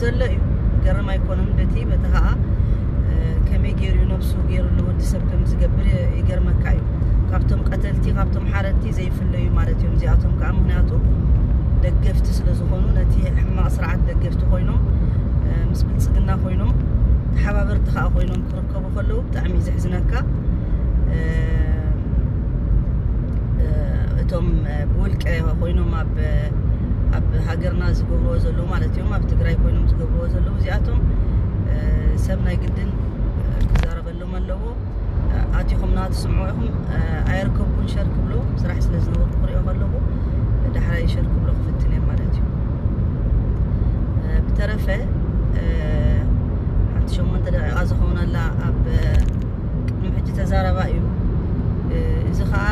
ዘሎ እዩ። ገረም ኣይኮነን። በቲ በቲ ከዓ ከመይ ገይሩ እዩ ነብሱ ገይሩሉ ወዲ ሰብ ከም ዝገብር ይገርመካ እዩ። ካብቶም ቀተልቲ ካብቶም ሓረድቲ ዘይፍለዩ ማለት እዮም እዚኣቶም ከዓ። ምክንያቱ ደገፍቲ ስለ ዝኾኑ፣ ነቲ ሕማቕ ስርዓት ደገፍቲ ኮይኖም ምስ ብልፅግና ኮይኖም ተሓባበርቲ ከዓ ኮይኖም ክርከቡ ከለዉ ብጣዕሚ እዩ ዘሕዝነካ። እቶም ብውልቀ ኮይኖም ኣብ ኣብ ሃገርና ዝገብርዎ ዘለዉ ማለት እዮም፣ ኣብ ትግራይ ኮይኖም ዝገብርዎ ዘለዉ እዚኣቶም ሰብ ናይ ግድን ክዛረበሎም ኣለዎ። ኣቲኹም ናትስምዑ ኢኹም። ኣየርከብኩን ሸር ክብሎ ስራሕ ስለ ዝነበርኩ ክሪኦ ከለኹ ዳሕራይ ሸር ክብሎ ክፍትን እየ ማለት እዩ። ብተረፈ ሓንቲ ሸሞንተ ደቂቃ ዝኸውን ኣላ ኣብ ቅድሚ ሕጂ ተዛረባ እዩ። እዚ ከዓ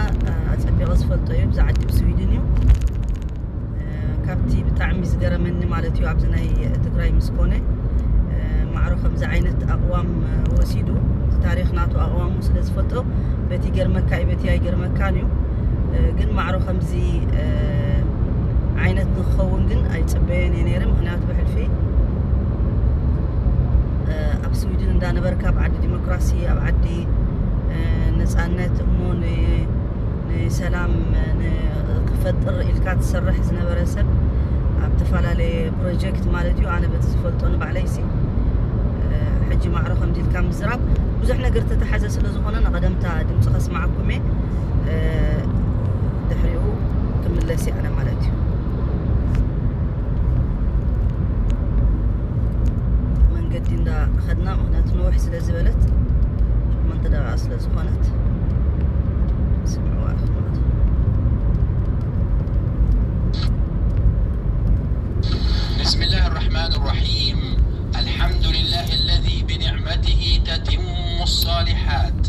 ኣፀቢቐ ዝፈልጦ እዩ። ብዛ ዓዲ ብስዊድን እዩ። ካብቲ ብጣዕሚ ዝገረመኒ ማለት እዩ ኣብዚ ናይ ትግራይ ምስ ኮነ ማዕሮ ከምዚ ዓይነት ኣቕዋም ወሲዱ፣ እቲ ታሪኽ ናቱ ኣቕዋሙ ስለ ዝፈልጦ በቲ ይገርመካ እዩ፣ በቲ ኣይገርመካን እዩ። ግን ማዕሮ ከምዚ ዓይነት ንክኸውን ግን ኣይፅበየን እየ ነይረ። ምክንያቱ ብሕልፊ ኣብ ስዊድን እንዳነበርካ ኣብ ዓዲ ዲሞክራሲ፣ ኣብ ዓዲ ነፃነት እሞ ንሰላም ክፈጥር ኢልካ ትሰርሕ ዝነበረ ሰብ ኣብ ተፈላለየ ፕሮጀክት ማለት እዩ። ኣነ በቲ ዝፈልጦ ንባዕለይሲ ሕጂ ማዕሮ ከምዚ ኢልካ ምዝራብ ብዙሕ ነገር ተተሓዘ ስለ ዝኾነ ንቐደምታ ድምፂ ከስማዓኩም እየ። ድሕሪኡ ክምለስ እየ ኣነ ማለት እዩ። መንገዲ እንዳኸድና ምክንያቱ ነውሕ ስለ ዝበለት ሸሞንተ ደቂቃ ስለ ዝኾነት ስምዕዋ ኢኹም ማለት እዩ። بسم الله الرحمن الرحيم. الحمد لله الذي بنعمته تتم الصالحات.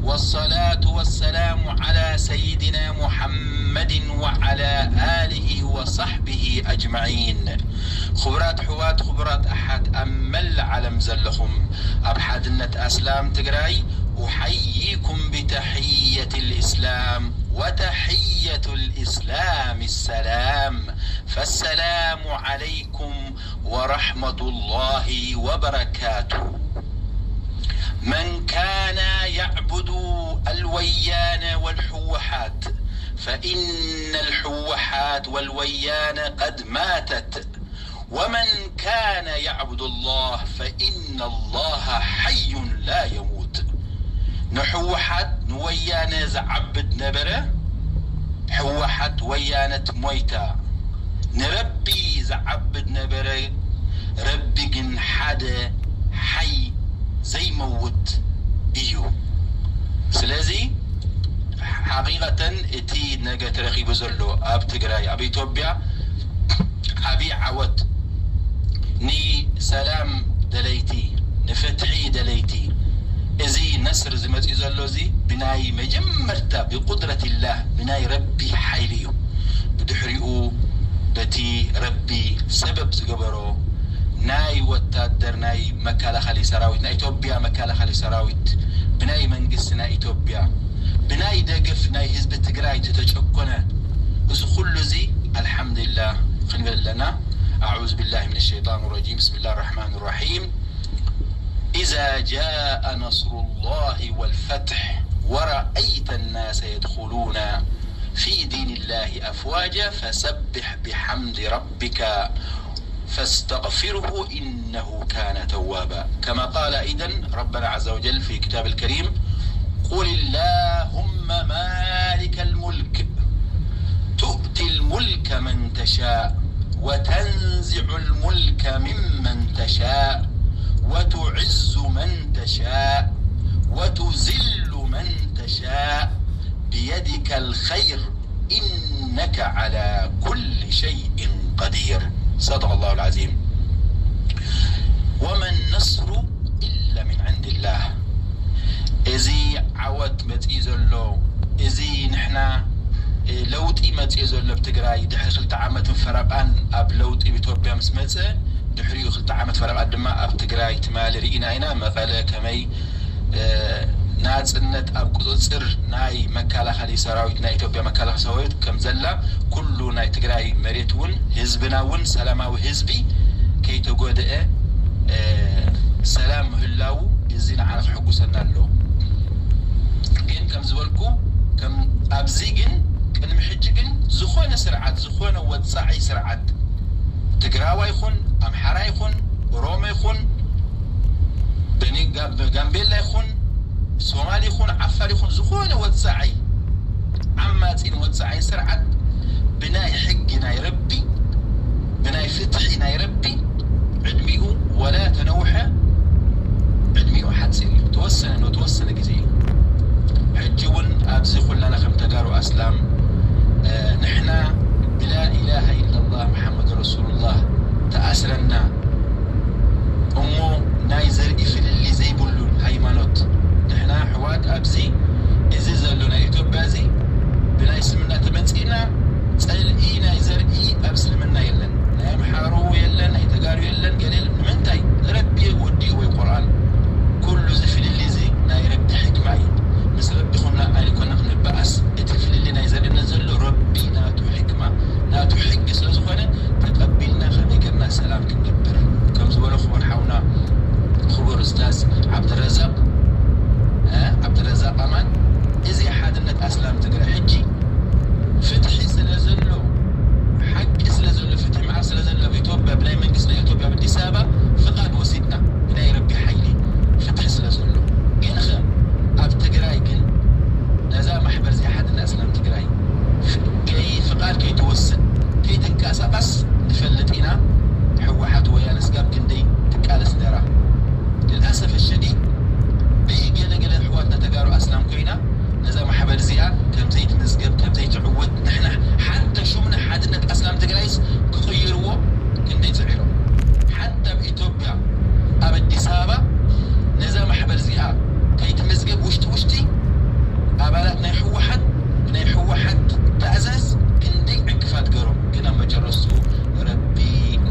والصلاة والسلام على سيدنا محمد وعلى آله وصحبه أجمعين. خبرات حوات خبرات أحد أمل علم زلخم أبحد النت أسلام تقراي. أحييكم بتحية الإسلام، وتحية الإسلام السلام. فالسلام عليكم ورحمة الله وبركاته. من كان يعبد الويان والحوحات فإن الحوحات والويان قد ماتت، ومن كان يعبد الله فإن الله حي لا يموت. ንሕወሓት ንወያነ ዝዓብድ ነበረ። ሕወሓት ወያነ ትሞይታ። ንረቢ ዝዓብድ ነበረ። ረቢ ግን ሓደ ሓይ ዘይመውት እዩ። ስለዚ ሓቂቀተን እቲ ነገ ተረኺቡ ዘሎ ኣብ ትግራይ ኣብ ኢትዮጵያ ዓብዪ ዓወት ንሰላም ደለይቲ ንፍትሒ ደለይቲ እዚ ነስር ዝመፅእ ዘሎ እዚ ብናይ መጀመርታ ብቁድረትላህ ብናይ ረቢ ሓይሊ እዩ። ብድሕሪኡ በቲ ረቢ ሰበብ ዝገበሮ ናይ ወታደር ናይ መከላኸሊ ሰራዊት ናይ ኢትዮጵያ መከላኸሊ ሰራዊት ብናይ መንግስቲ ናይ ኢትዮጵያ ብናይ ደገፍ ናይ ህዝቢ ትግራይ ተተጨኮነ እዚ ኩሉ እዚ ኣልሓምዱሊላህ ክንብል ኣለና። أعوذ بالله من الشيطان الرجيم. بسم الله الرحمن الرحيم. إذا جاء نصر الله والفتح ورأيت الناس يدخلون في دين الله أفواجا فسبح بحمد ربك فاستغفره إنه كان توابا. كما قال أيضا ربنا عز وجل في كتاب الكريم: قل اللهم مالك الملك تؤتي الملك من تشاء وتنزع الملك ممن تشاء وتعز من تشاء وتذل من تشاء بيدك الخير إنك على كل شيء قدير. صدق الله العظيم. وما النصر إلا من عند الله. እዚ ዓወት መፅኢ ዘሎ እዚ ንሕና ለውጢ መፅኡ ዘሎ ኣብ ትግራይ ድሕሪ ክልተ ዓመትን ፈረቓን ኣብ ለውጢ ኣብ ኢትዮጵያ ምስ መፀ ድሕሪኡ ክልተ ዓመት ፈረቓ ድማ ኣብ ትግራይ ትማሊ ርኢና ኢና። መቐለ ከመይ ናፅነት ኣብ ቁፅፅር ናይ መከላኸሊ ሰራዊት ናይ ኢትዮጵያ መከላኸሊ ሰራዊት ከም ዘላ ኩሉ ናይ ትግራይ መሬት እውን ህዝብና እውን ሰላማዊ ህዝቢ ከይተጎድአ ሰላም ምህላዉ እዚ ንዓና ክሕጉሰና ኣለዎ። ግን ከም ዝበልኩ ኣብዚ ግን ቅድሚ ሕጂ ግን ዝኾነ ስርዓት ዝኾነ ወፃዒ ስርዓት ትግራዋ ይኹን ኣምሓራ ይኹን ኦሮሞ ይኹን ጋምቤላ ይኹን ሶማል ይኹን ዓፋር ይኹን ዝኾነ ወፃዒ ዓማፂን ወፃዒን ስርዓት ብናይ ሕጊ ናይ ረቢ ብናይ ፍትሒ ናይ ረቢ ዕድሚኡ ወላ ተነውሐ ዕድሚኡ ሓፂር እዩ። ተወሰነ ነው፣ ተወሰነ ግዜ እዩ። ሕጂ እውን ኣብዚ ኩላና ከም ተጋሩ ኣስላም ንሕና ብላ ኢላሃ ኢላላህ መሓመድ ረሱሉላህ ተኣስረና እሞ ናይ ዘርኢ ፍልሊ ዘይብሉን ሃይማኖት ንሕና ኣሕዋት ኣብዚ እዚ ዘሎ ናይ ኢትዮጵያ እዚ ብናይ እስልምና ተመፂእና ፀልኢ ናይ ዘርኢ ኣብ እስልምና የለን። ናይ ኣምሓሩ የለን፣ ናይ ተጋሩ የለን፣ ገለ የለን። ንምንታይ? ረቢ ወዲእዎ እዩ ቁርኣን። ኩሉ እዚ ፍልሊ እዚ ናይ ረቢ ሕክማ እዩ። ምስ ረቢ ኹና ኣይኮነ ክንበኣስ። እቲ ፍልሊ ናይ ዘርእና ዘሎ ረቢ ናቱ ሕክማ ናቱ ሕጊ ስለ ዝኾነ ተቐቢልና ከመይ ጌርና ሰላም ክንነብር ከም ዝበሎ ክቡር ሓውና ክቡር ኡስታዝ ዓብደረዛቅ ዓብደረዛቅ ኣማን እዚ ሓድነት ኣስላም ትግራይ ሕጂ ፍትሒ ስለ ዘሎ ሓቂ ስለ ዘሎ ፍትሒ መዓር ስለ ዘሎ ኣብ ኢትዮጵያ ብናይ መንግስቲ ናይ ኢትዮጵያ ኣብ ኣዲስ ኣበባ ፍቓድ ወሲድና ብናይ ረቢ ሓይሊ ፍትሒ ስለ ዘሎ ግን ኸ ኣብ ትግራይ ግን ነዛ ማሕበር እዚኣ ሓድነት ኣስላም ትግራይ ከይ ፍቓድ ከይትወስድ ከይትንቀሳቐስ ንፈልጥ ኢና። ሕወሓት ወያነ ስጋብ ክንደይ ትቃለስ ነራ ልልኣሰፍ ሸዲድ ብገለገለ ኣሕዋትና ተጋሩ ኣስላም ኮይና ነዛ ማሕበር እዚኣ ከም ዘይትምዝገብ ከም ዘይትዕወት ንሕና ሓንተ ሹምና ሓድነት ኣስላም ትግራይስ ክቕይርዎ ክንደይ ፅዒሮም ሓንተ ኣብ ኢትዮጵያ ኣብ ኣዲስ ኣበባ ነዛ ማሕበር እዚኣ ከይትምዝገብ ውሽጢ ውሽጢ ኣባላት ናይ ህወሓት ብናይ ህወሓት ትእዛዝ ክንደይ ዕንቅፋት ገሮም ግን ኣብ መጨረስቱ ረቢ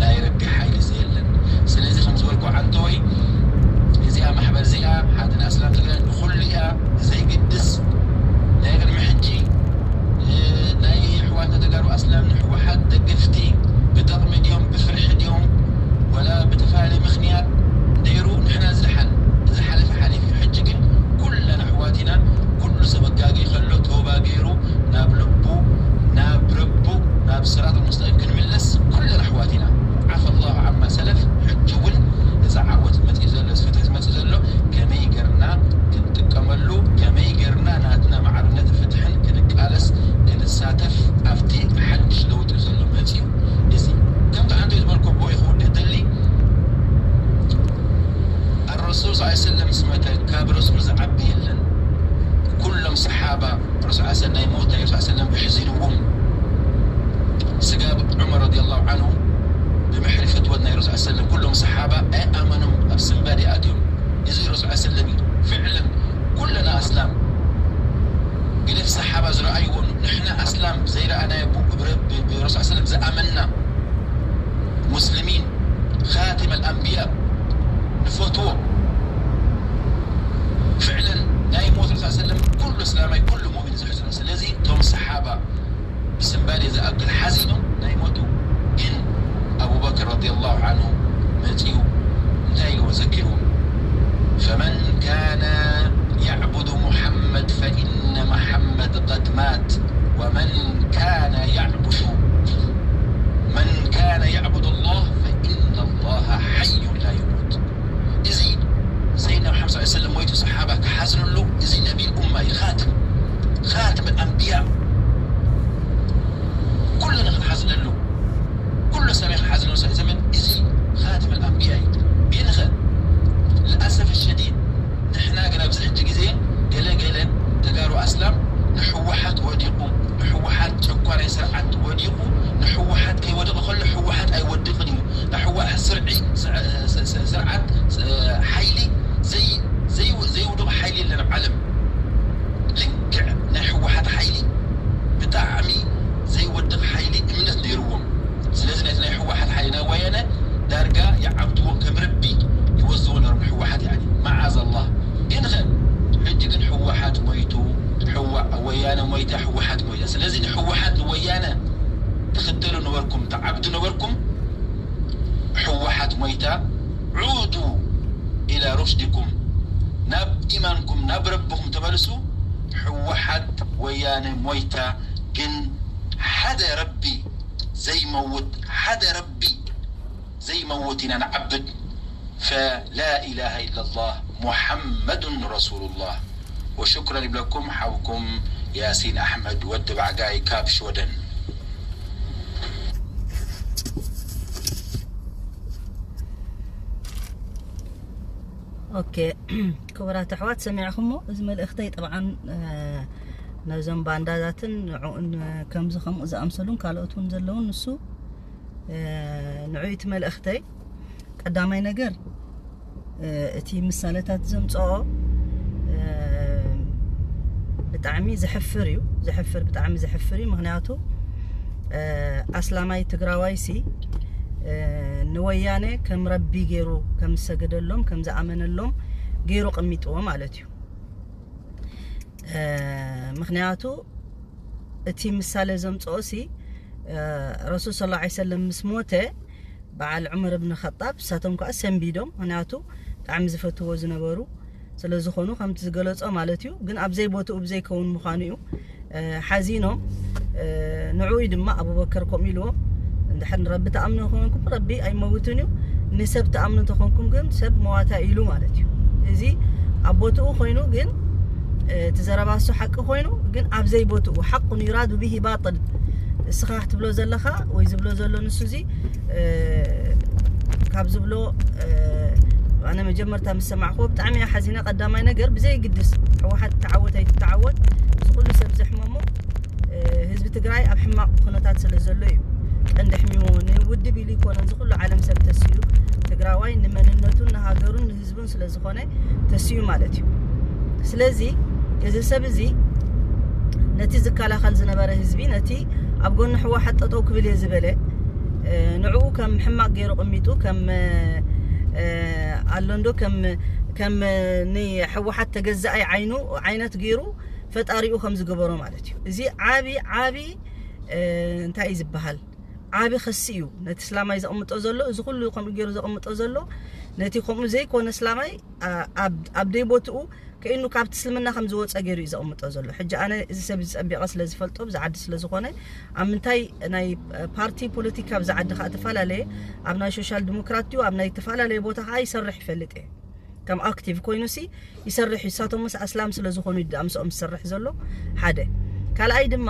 ናይ ረቢ ሓይሊ ዘየለን ስለዚ ከም ዝበልኩ ዓንተወይ እዚኣ ማሕበር እዚኣ ሓድነት ኣስላም ትግራይ ንኹሉ እያ ዘይግድስ ናይ ቅድሚ ሕጂ ናይ ኣሕዋትና ተጋሩ ኣስላም ንህወሓት ደገፍቲ ብጠቕሚ ድዮም ብፍርሒ ድዮም ወላ ብተፈላለየ ምኽንያት ነይሩ ንሕና ዝደሓን ዝሓለፈ ሓሊፉ እዩ ሕጂ ግን ኩለን ኣሕዋት ኢና ኩሉ ሰብ ኣጋጊ ከሎ ቶባ ገይሩ ናብ ልቡ ናብ ረቡ ናብ ስራጥ ሙስተቂም ክንምለስ ኩለን ኣሕዋት ኢና ዓፈ ላሁ ዓማ ሰለፍ ሕጂ እውን እዚ ዓወት መፅኡ ዘሎ እዚ ፍትሒ ዝመፅእ ዘሎ ከመይ ገርና ክንጥቀመሉ ከመይ ገርና ናትና ማዕርነት ፍትሕን ክንቃለስ ክንሳተፍ ኣብቲ ሓድሽ ለውጢ ዘሎ መፅኡ እዚ ከምቲ ዓንተ ዝበልኮ ብኡ ይኽውድ ደሊ ኣረሱል ስ ሰለም ስመተ ካብ ረሱል ዝዓቢ የለን ኩሎም ሰሓባ ረሱል ስ ናይ ሞት ናይ ረሱል ሰለም ኣሕዚንዎም ስጋብ ዑመር ረዲ ላሁ ዓንሁ ብምሕሪ ፍትወት ናይ ረሱል ሰለም ኩሎም ሰሓባ ኣይኣመኖም ኣብ ስንባድ ይኣትዮም እዚ ረሱል ሰለም እዩ ፍዕለን ኩለና ኣስላም ግደፍ ሰሓባ ዝረኣይዎ ንሕና ኣስላም ዘይረኣናዮ ብረቢ ብረሱል ሰለም ዝኣመንና ሙስሊሚን ካቲም ኣልኣንብያ ንፈትዎ ፍዕለን ናይ ሞት ረሱል ሰለም ኩሉ እስላማይ ኩሉ ሙእሚን ዝሕዝኖ ስለዚ እቶም ሰሓባ ብስንባዴ ዝኣክል ሓዚኖም ናይ ሞቱ ግን ኣቡበክር ረዲየላሁ ዓንሁ መፂኡ እንታይ ኢልዎ ዘኪርዎ فمن كان يعبد محمد فإن محمد قد مات ومن كان يعبد من كان يعبد الله فإن الله حي لا يموت እዚ ሰይድና መሓመድ ስ ሰለም ሞይቱ ሰሓባ ክሓዝነሉ እዚ ነቢይ ኡማ እዩ ኻትም ኻትም ኣንብያ ኩሉ ንክንሓዝነሉ ኩሉ ሰብ ክሓዝነሉ ሰ ዘመን እዚ ኻትም ኣንብያ እዩ ግን ኸ ልኣሰፍ ሸዲድ ንሕና ግን ኣብዚ ሕጂ ግዜ ገለ ገለ ተጋሩ ኣስላም ንሕወሓት ወዲቑ ንሕወሓት ጨኳናይ ስርዓት ወዲቑ ንሕወሓት ከይወደቐ ከሎ ሕወሓት ሞይታ ዑዱ ኢላ ሩሽድኩም፣ ናብ ኢማንኩም ናብ ረብኹም ተመልሱ። ሕወሓት ወያነ ሞይታ፣ ግን ሓደ ረቢ ዘይመውት፣ ሓደ ረቢ ዘይመውት ኢና ንዓብድ። ፈላ ኢላሃ ኢላላህ ሙሐመዱን ረሱሉላህ። ወሽኩረን ይብለኩም ሓውኩም ያሲን ኣሕመድ ወዲ ባዕጋይ ካብ ሽወደን። ኦኬ ክቡራት ኣሕዋት ሰሚዕኹሞ? እዚ መልእኽተይ ጠብዓን ነዞም ባንዳታትን ንዕኡን ከምዚ ከምኡ ዝኣምሰሉን ካልኦት እውን ዘለውን ንሱ ንዑ እቲ መልእኽተይ። ቀዳማይ ነገር እቲ ምሳሌታት ዘምፅኦ ብጣዕሚ ዘሕፍር እዩ። ዘሕፍር፣ ብጣዕሚ ዘሕፍር እዩ። ምክንያቱ ኣስላማይ ትግራዋይ ሲ ንወያነ ከም ረቢ ገይሩ ከም ዝሰገደሎም ከም ዝኣመነሎም ገይሩ ቀሚጥዎ ማለት እዩ። ምክንያቱ እቲ ምሳሌ ዘምፅኦ ሲ ረሱል ስለ ላ ሰለም ምስ ሞተ በዓል ዑመር እብን ኸጣብ እሳቶም ከዓ ሰንቢዶም። ምክንያቱ ብጣዕሚ ዝፈትዎ ዝነበሩ ስለ ዝኾኑ ከምቲ ዝገለጾ ማለት እዩ። ግን ኣብ ዘይቦትኡ ብዘይከውን ምዃኑ እዩ ሓዚኖም። ንዕኡ ድማ ኣቡበከር ከምኡ ኢልዎም፣ እንድሕር ንረቢ ትኣምኑ ተኾንኩም ረቢ ኣይመውትን እዩ፣ ንሰብ ትኣምኑ ተኾንኩም ግን ሰብ መዋታ ኢሉ ማለት እዩ። እዚ ኣብ ቦትኡ ኮይኑ ግን እቲ ዘረባ እሱ ሓቂ ኮይኑ ግን ኣብ ዘይቦትኡ ሓቁን ዩራዱ ብሂ ባጥል እስኻ ክትብሎ ዘለኻ ወይ ዝብሎ ዘሎ ንሱ እዚ ካብ ዝብሎ ኣነ መጀመርታ ምስ ሰማዕክዎ ብጣዕሚ እየ ሓዚነ። ቀዳማይ ነገር ብዘይግድስ ህወሓት ትዓወት ኣይትተዓወት እዚ ኩሉ ሰብ ዘሕመሞ ህዝቢ ትግራይ ኣብ ሕማቕ ኩነታት ስለ ዘሎ እዩ ቀንዲ ኣሕሚሞ። ንውድብ ኢሉ ይኮነን እዚ ኩሉ ዓለም ሰብ ተስዩ ትግራዋይ ንመንነቱን ንሃገሩን ንህዝቡን ስለ ዝኾነ ተስዩ ማለት እዩ። ስለዚ እዚ ሰብ እዚ ነቲ ዝከላኸል ዝነበረ ህዝቢ ነቲ ኣብ ጎኒ ህወሓት ጠጠው ክብል እየ ዝበለ ንዕኡ ከም ሕማቕ ገይሩ ቅሚጡ ከም ኣሎ እንዶ ከም ከም ንህወሓት ተገዛኣይ ዓይኑ ዓይነት ገይሩ ፈጣሪኡ ከም ዝገበሮ ማለት እዩ። እዚ ዓቢ ዓቢ እንታይ እዩ ዝበሃል ዓቢ ክሲ እዩ ነቲ እስላማይ ዘቕምጦ ዘሎ። እዚ ኩሉ ከምኡ ገይሩ ዘቕምጦ ዘሎ ነቲ ከምኡ ዘይኮነ እስላማይ ኣብ ደይቦትኡ ከኢኑ ካብቲ እስልምና ከም ዝወፀ ገይሩ እዩ ዘቕምጦ ዘሎ። ሕጂ ኣነ እዚ ሰብ እዚ ፀቢቐ ስለ ዝፈልጦ ብዚ ዓዲ ስለ ዝኾነ ኣብ ምንታይ ናይ ፓርቲ ፖለቲካ ብዚ ዓዲ ከዓ ተፈላለየ ኣብ ናይ ሶሻል ዲሞክራት ድዩ ኣብ ናይ ተፈላለየ ቦታ ከዓ ይሰርሕ ይፈልጥ እየ። ከም ኣክቲቭ ኮይኑ ሲ ይሰርሕ እዩ። ንሳቶም ምስ ኣስላም ስለ ዝኾኑ እዩ ምስኦም ዝሰርሕ ዘሎ ሓደ። ካልኣይ ድማ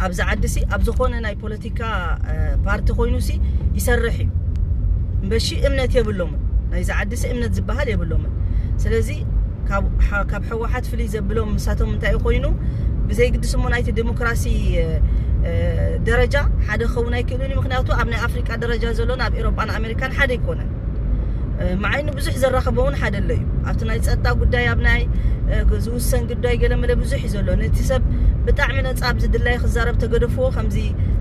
ኣብዚ ዓዲ ሲ ኣብ ዝኾነ ናይ ፖለቲካ ፓርቲ ኮይኑ ሲ ይሰርሕ እዩ እምበሺ እምነት የብሎምን። ናይዚ ዓዲ ሲ እምነት ዝበሃል የብሎምን። ስለዚ ካብ ህወሓት ፍልይ ዘብሎም ምሳቶም እንታይ ኮይኑ ብዘይግድስ እሞ ናይቲ ዴሞክራሲ ደረጃ ሓደ ክኸውን ኣይክእልን እዩ። ምክንያቱ ኣብ ናይ ኣፍሪቃ ደረጃ ዘሎ ናብ ኤሮጳን ኣሜሪካን ሓደ ኣይኮነን። መዓይኒ ብዙሕ ዘራኸቦ እውን ሓደ ኣሎ እዩ። ኣብቲ ናይ ፀጥታ ጉዳይ ኣብ ናይ ዝውሰን ጉዳይ ገለ መለ ብዙሕ እዩ ዘሎ። ነቲ ሰብ ብጣዕሚ ነፃ ኣብዚ ድላይ ክዛረብ ተገደፍዎ ከምዚ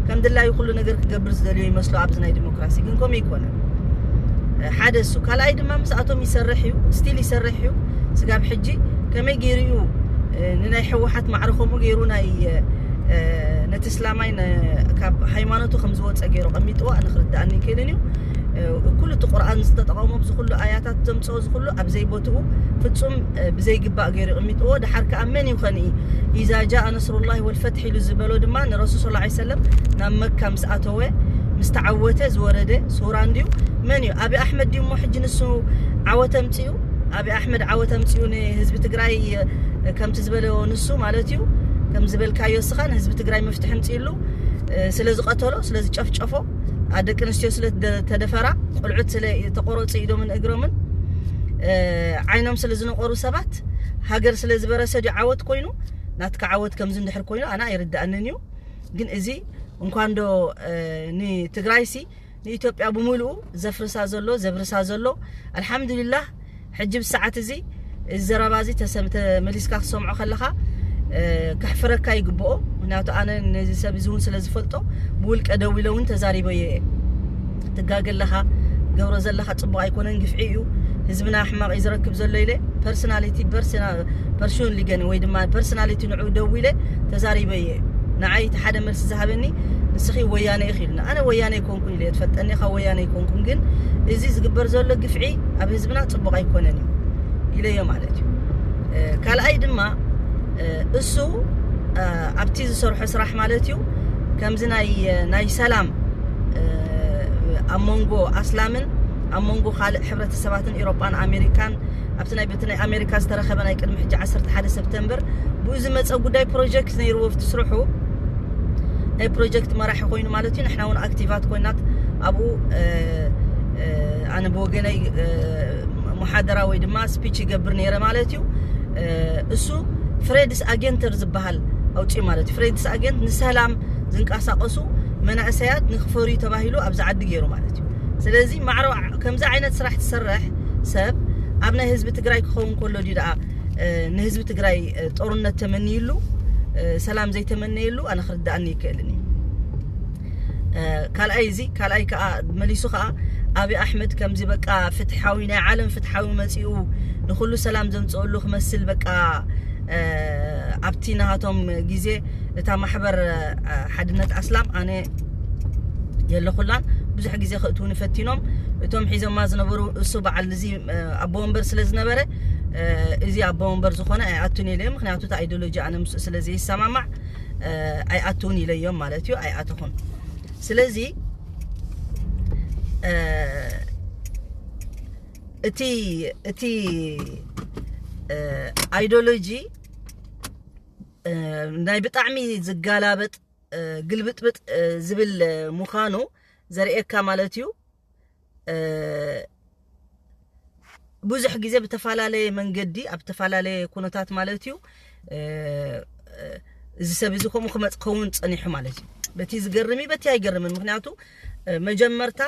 ከም ድላዩ ኩሉ ነገር ክገብር ዝደልዮ ይመስሎ ኣብዚ ናይ ዲሞክራሲ ግን ከምኡ ኣይኮነን። ሓደ እሱ ካልኣይ ድማ ምስኣቶም ይሰርሕ እዩ ስቲል ይሰርሕ እዩ። ስጋብ ሕጂ ከመይ ገይሩ እዩ ንናይ ህወሓት ማዕረ ከምኡ ገይሩ ናይ ነቲ እስላማይ ካብ ሃይማኖቱ ከም ዝወፀ ገይሩ ቀሚጥዎ ኣነ ክርዳኣኒ ይክእልን እዩ። ኩሉ እቲ ቁርኣን ዝተጠቐሞ ብዚ ኩሉ ኣያታት ዘምፅኦ እዚ ኩሉ ኣብ ዘይቦትኡ ፍፁም ብዘይግባእ ገይሩ ቀሚጥዎ። ድሓር ከዓ መን እዩ ከንኢ ኢዛ ጃኣ ነስሩላሂ ወልፈትሒ ኢሉ ዝበሎ ድማ ንረሱል ስለ ላ ሰለም ናብ መካ ምስ ኣተወ ምስ ተዓወተ ዝወረደ ሱራ እንድዩ። መን እዩ? ኣብይ ኣሕመድ ድዩ እሞ ሕጂ ንሱ ዓወት ኣምፅኡ? ኣብይ ኣሕመድ ዓወት ኣምፅኡ ንህዝቢ ትግራይ ከምቲ ዝበሎ ንሱ ማለት እዩ። ከም ዝበልካዮ እስኻ ንህዝቢ ትግራይ መፍትሒ ኣምፅእሉ ስለ ዝቐተሎ ስለ ዝጨፍጨፎ ደቂ ኣንስትዮ ስለ ተደፈራ ቆልዑት ስለ ተቆረፁ ኢዶምን እግሮምን ዓይኖም ስለ ዝነቆሩ ሰባት ሃገር ስለ ዝበረሰ ድዩ ዓወት ኮይኑ? ናትካ ዓወት ከምዚ እንድሕር ኮይኑ ኣነ ኣይርዳእንን እዩ። ግን እዚ እንኳን ዶ ንትግራይ ሲ ንኢትዮጵያ ብምሉኡ ዘፍርሳ ዘሎ ዘብርሳ ዘሎ ኣልሓምዱሊላህ። ሕጂ ብሰዓት እዚ እዚ ዘረባ እዚ ተሰም- ተመሊስካ ክትሰምዖ ከለኻ ከሕፍረካ ይግብኦ። ምክንያቱ ኣነ ነዚ ሰብ እዚ እውን ስለ ዝፈልጦ ብውልቀ ደው ኢለ እውን ተዛሪበዮ እየ። ትጋገ ኣለኻ ገብሮ ዘለኻ ፅቡቅ ኣይኮነን ግፍዒ እዩ። ህዝብና ሕማቕ እዩ ዝረክብ ዘሎ ኢለ ፐርሶናሊቲ ፐርሶናል ፐርሹን ሊገን ወይ ድማ ፐርሶናሊቲ ንዑ ደው ኢለ ተዛሪበዮ እየ። ንዓይ እቲ ሓደ መልሲ ዝሃበኒ ንስኺ ወያነ ኢኺ ኢሉኒ። ኣነ ወያነ ኣይኮንኩን ኢለ፣ ትፈልጠኒ ኢኻ፣ ወያነ ኣይኮንኩን፣ ግን እዚ ዝግበር ዘሎ ግፍዒ ኣብ ህዝብና ጽቡቕ ኣይኮነን እዩ ኢለዮ ማለት እዩ። ካልኣይ ድማ እሱ ኣብቲ ዝሰርሖ ስራሕ ማለት እዩ፣ ከምዚ ናይ ናይ ሰላም ኣብ መንጎ ኣስላምን ኣብ መንጎ ካልእ ሕብረተሰባትን ኤሮጳን ኣሜሪካን ኣብቲ ናይ በቲ ናይ ኣሜሪካ ዝተረኸበ ናይ ቅድሚ ሕጂ ዓሰርተ ሓደ ሰፕተምበር ብኡ ዝመፀ ጉዳይ ፕሮጀክት ነይርዎ ኣብቲ ስርሑ ናይ ፕሮጀክት መራሒ ኮይኑ ማለት እዩ። ንሕና እውን ኣክቲቫት ኮይናት ኣብኡ ኣነ ብወገነይ ሙሓደራ ወይ ድማ ስፒች ይገብር ነይረ ማለት እዩ። እሱ ፍሬድስ ኣጌንተር ዝበሃል ኣውፅኡ ማለት እዩ። ፍሬድስ ኣጌንት ንሰላም ዝንቀሳቀሱ መናእሰያት ንክፈርዩ ተባሂሉ ኣብዚ ዓዲ ገይሩ ማለት እዩ። ስለዚ ማዕሮ ከምዚ ዓይነት ስራሕ ትሰርሕ ሰብ ኣብ ናይ ህዝቢ ትግራይ ክኸውን ከሎ ድዩ ደኣ ንህዝቢ ትግራይ ጦርነት ተመንይሉ ሰላም ዘይተመነየሉ ኣነ ክርዳኣኒ ይክእልን እዩ። ካልኣይ እዚ ካልኣይ ከዓ መሊሱ ከዓ ኣብይ ኣሕመድ ከምዚ በቃ ፍትሓዊ ናይ ዓለም ፍትሓዊ መፂኡ ንኩሉ ሰላም ዘምፅእሉ ክመስል በቃ ኣብቲ ናሃቶም ግዜ እታ ማሕበር ሓድነት ኣስላም ኣነ የለኹላን ብዙሕ ግዜ ክእትውኒ ፈቲኖም እቶም ሒዞማ ዝነበሩ እሱ በዓል እዚ ኣቦ ወንበር ስለ ዝነበረ እዚ ኣቦ ወንበር ዝኾነ ኣይኣቱን ኢለዮም ምክንያቱ እቲ ኣይዲዮሎጂ ኣነ ምስኡ ስለ ዘይሰማማዕ ኣይኣቱን ኢለዮም ማለት እዩ ኣይኣተኹን ስለዚ እቲ እቲ እቲ ኣይዲዮሎጂ ናይ ብጣዕሚ ዝጋላበጥ ግልብጥብጥ ዝብል ምዃኑ ዘርእየካ ማለት እዩ። ብዙሕ ግዜ ብተፈላለየ መንገዲ ኣብ ዝተፈላለየ ኩነታት ማለት እዩ እዚ ሰብ እዚ ከምኡ ክመፅ ክኸውን ፀኒሑ ማለት እዩ። በቲ ዝገርም እዩ፣ በቲ ኣይገርምን። ምክንያቱ መጀመርታ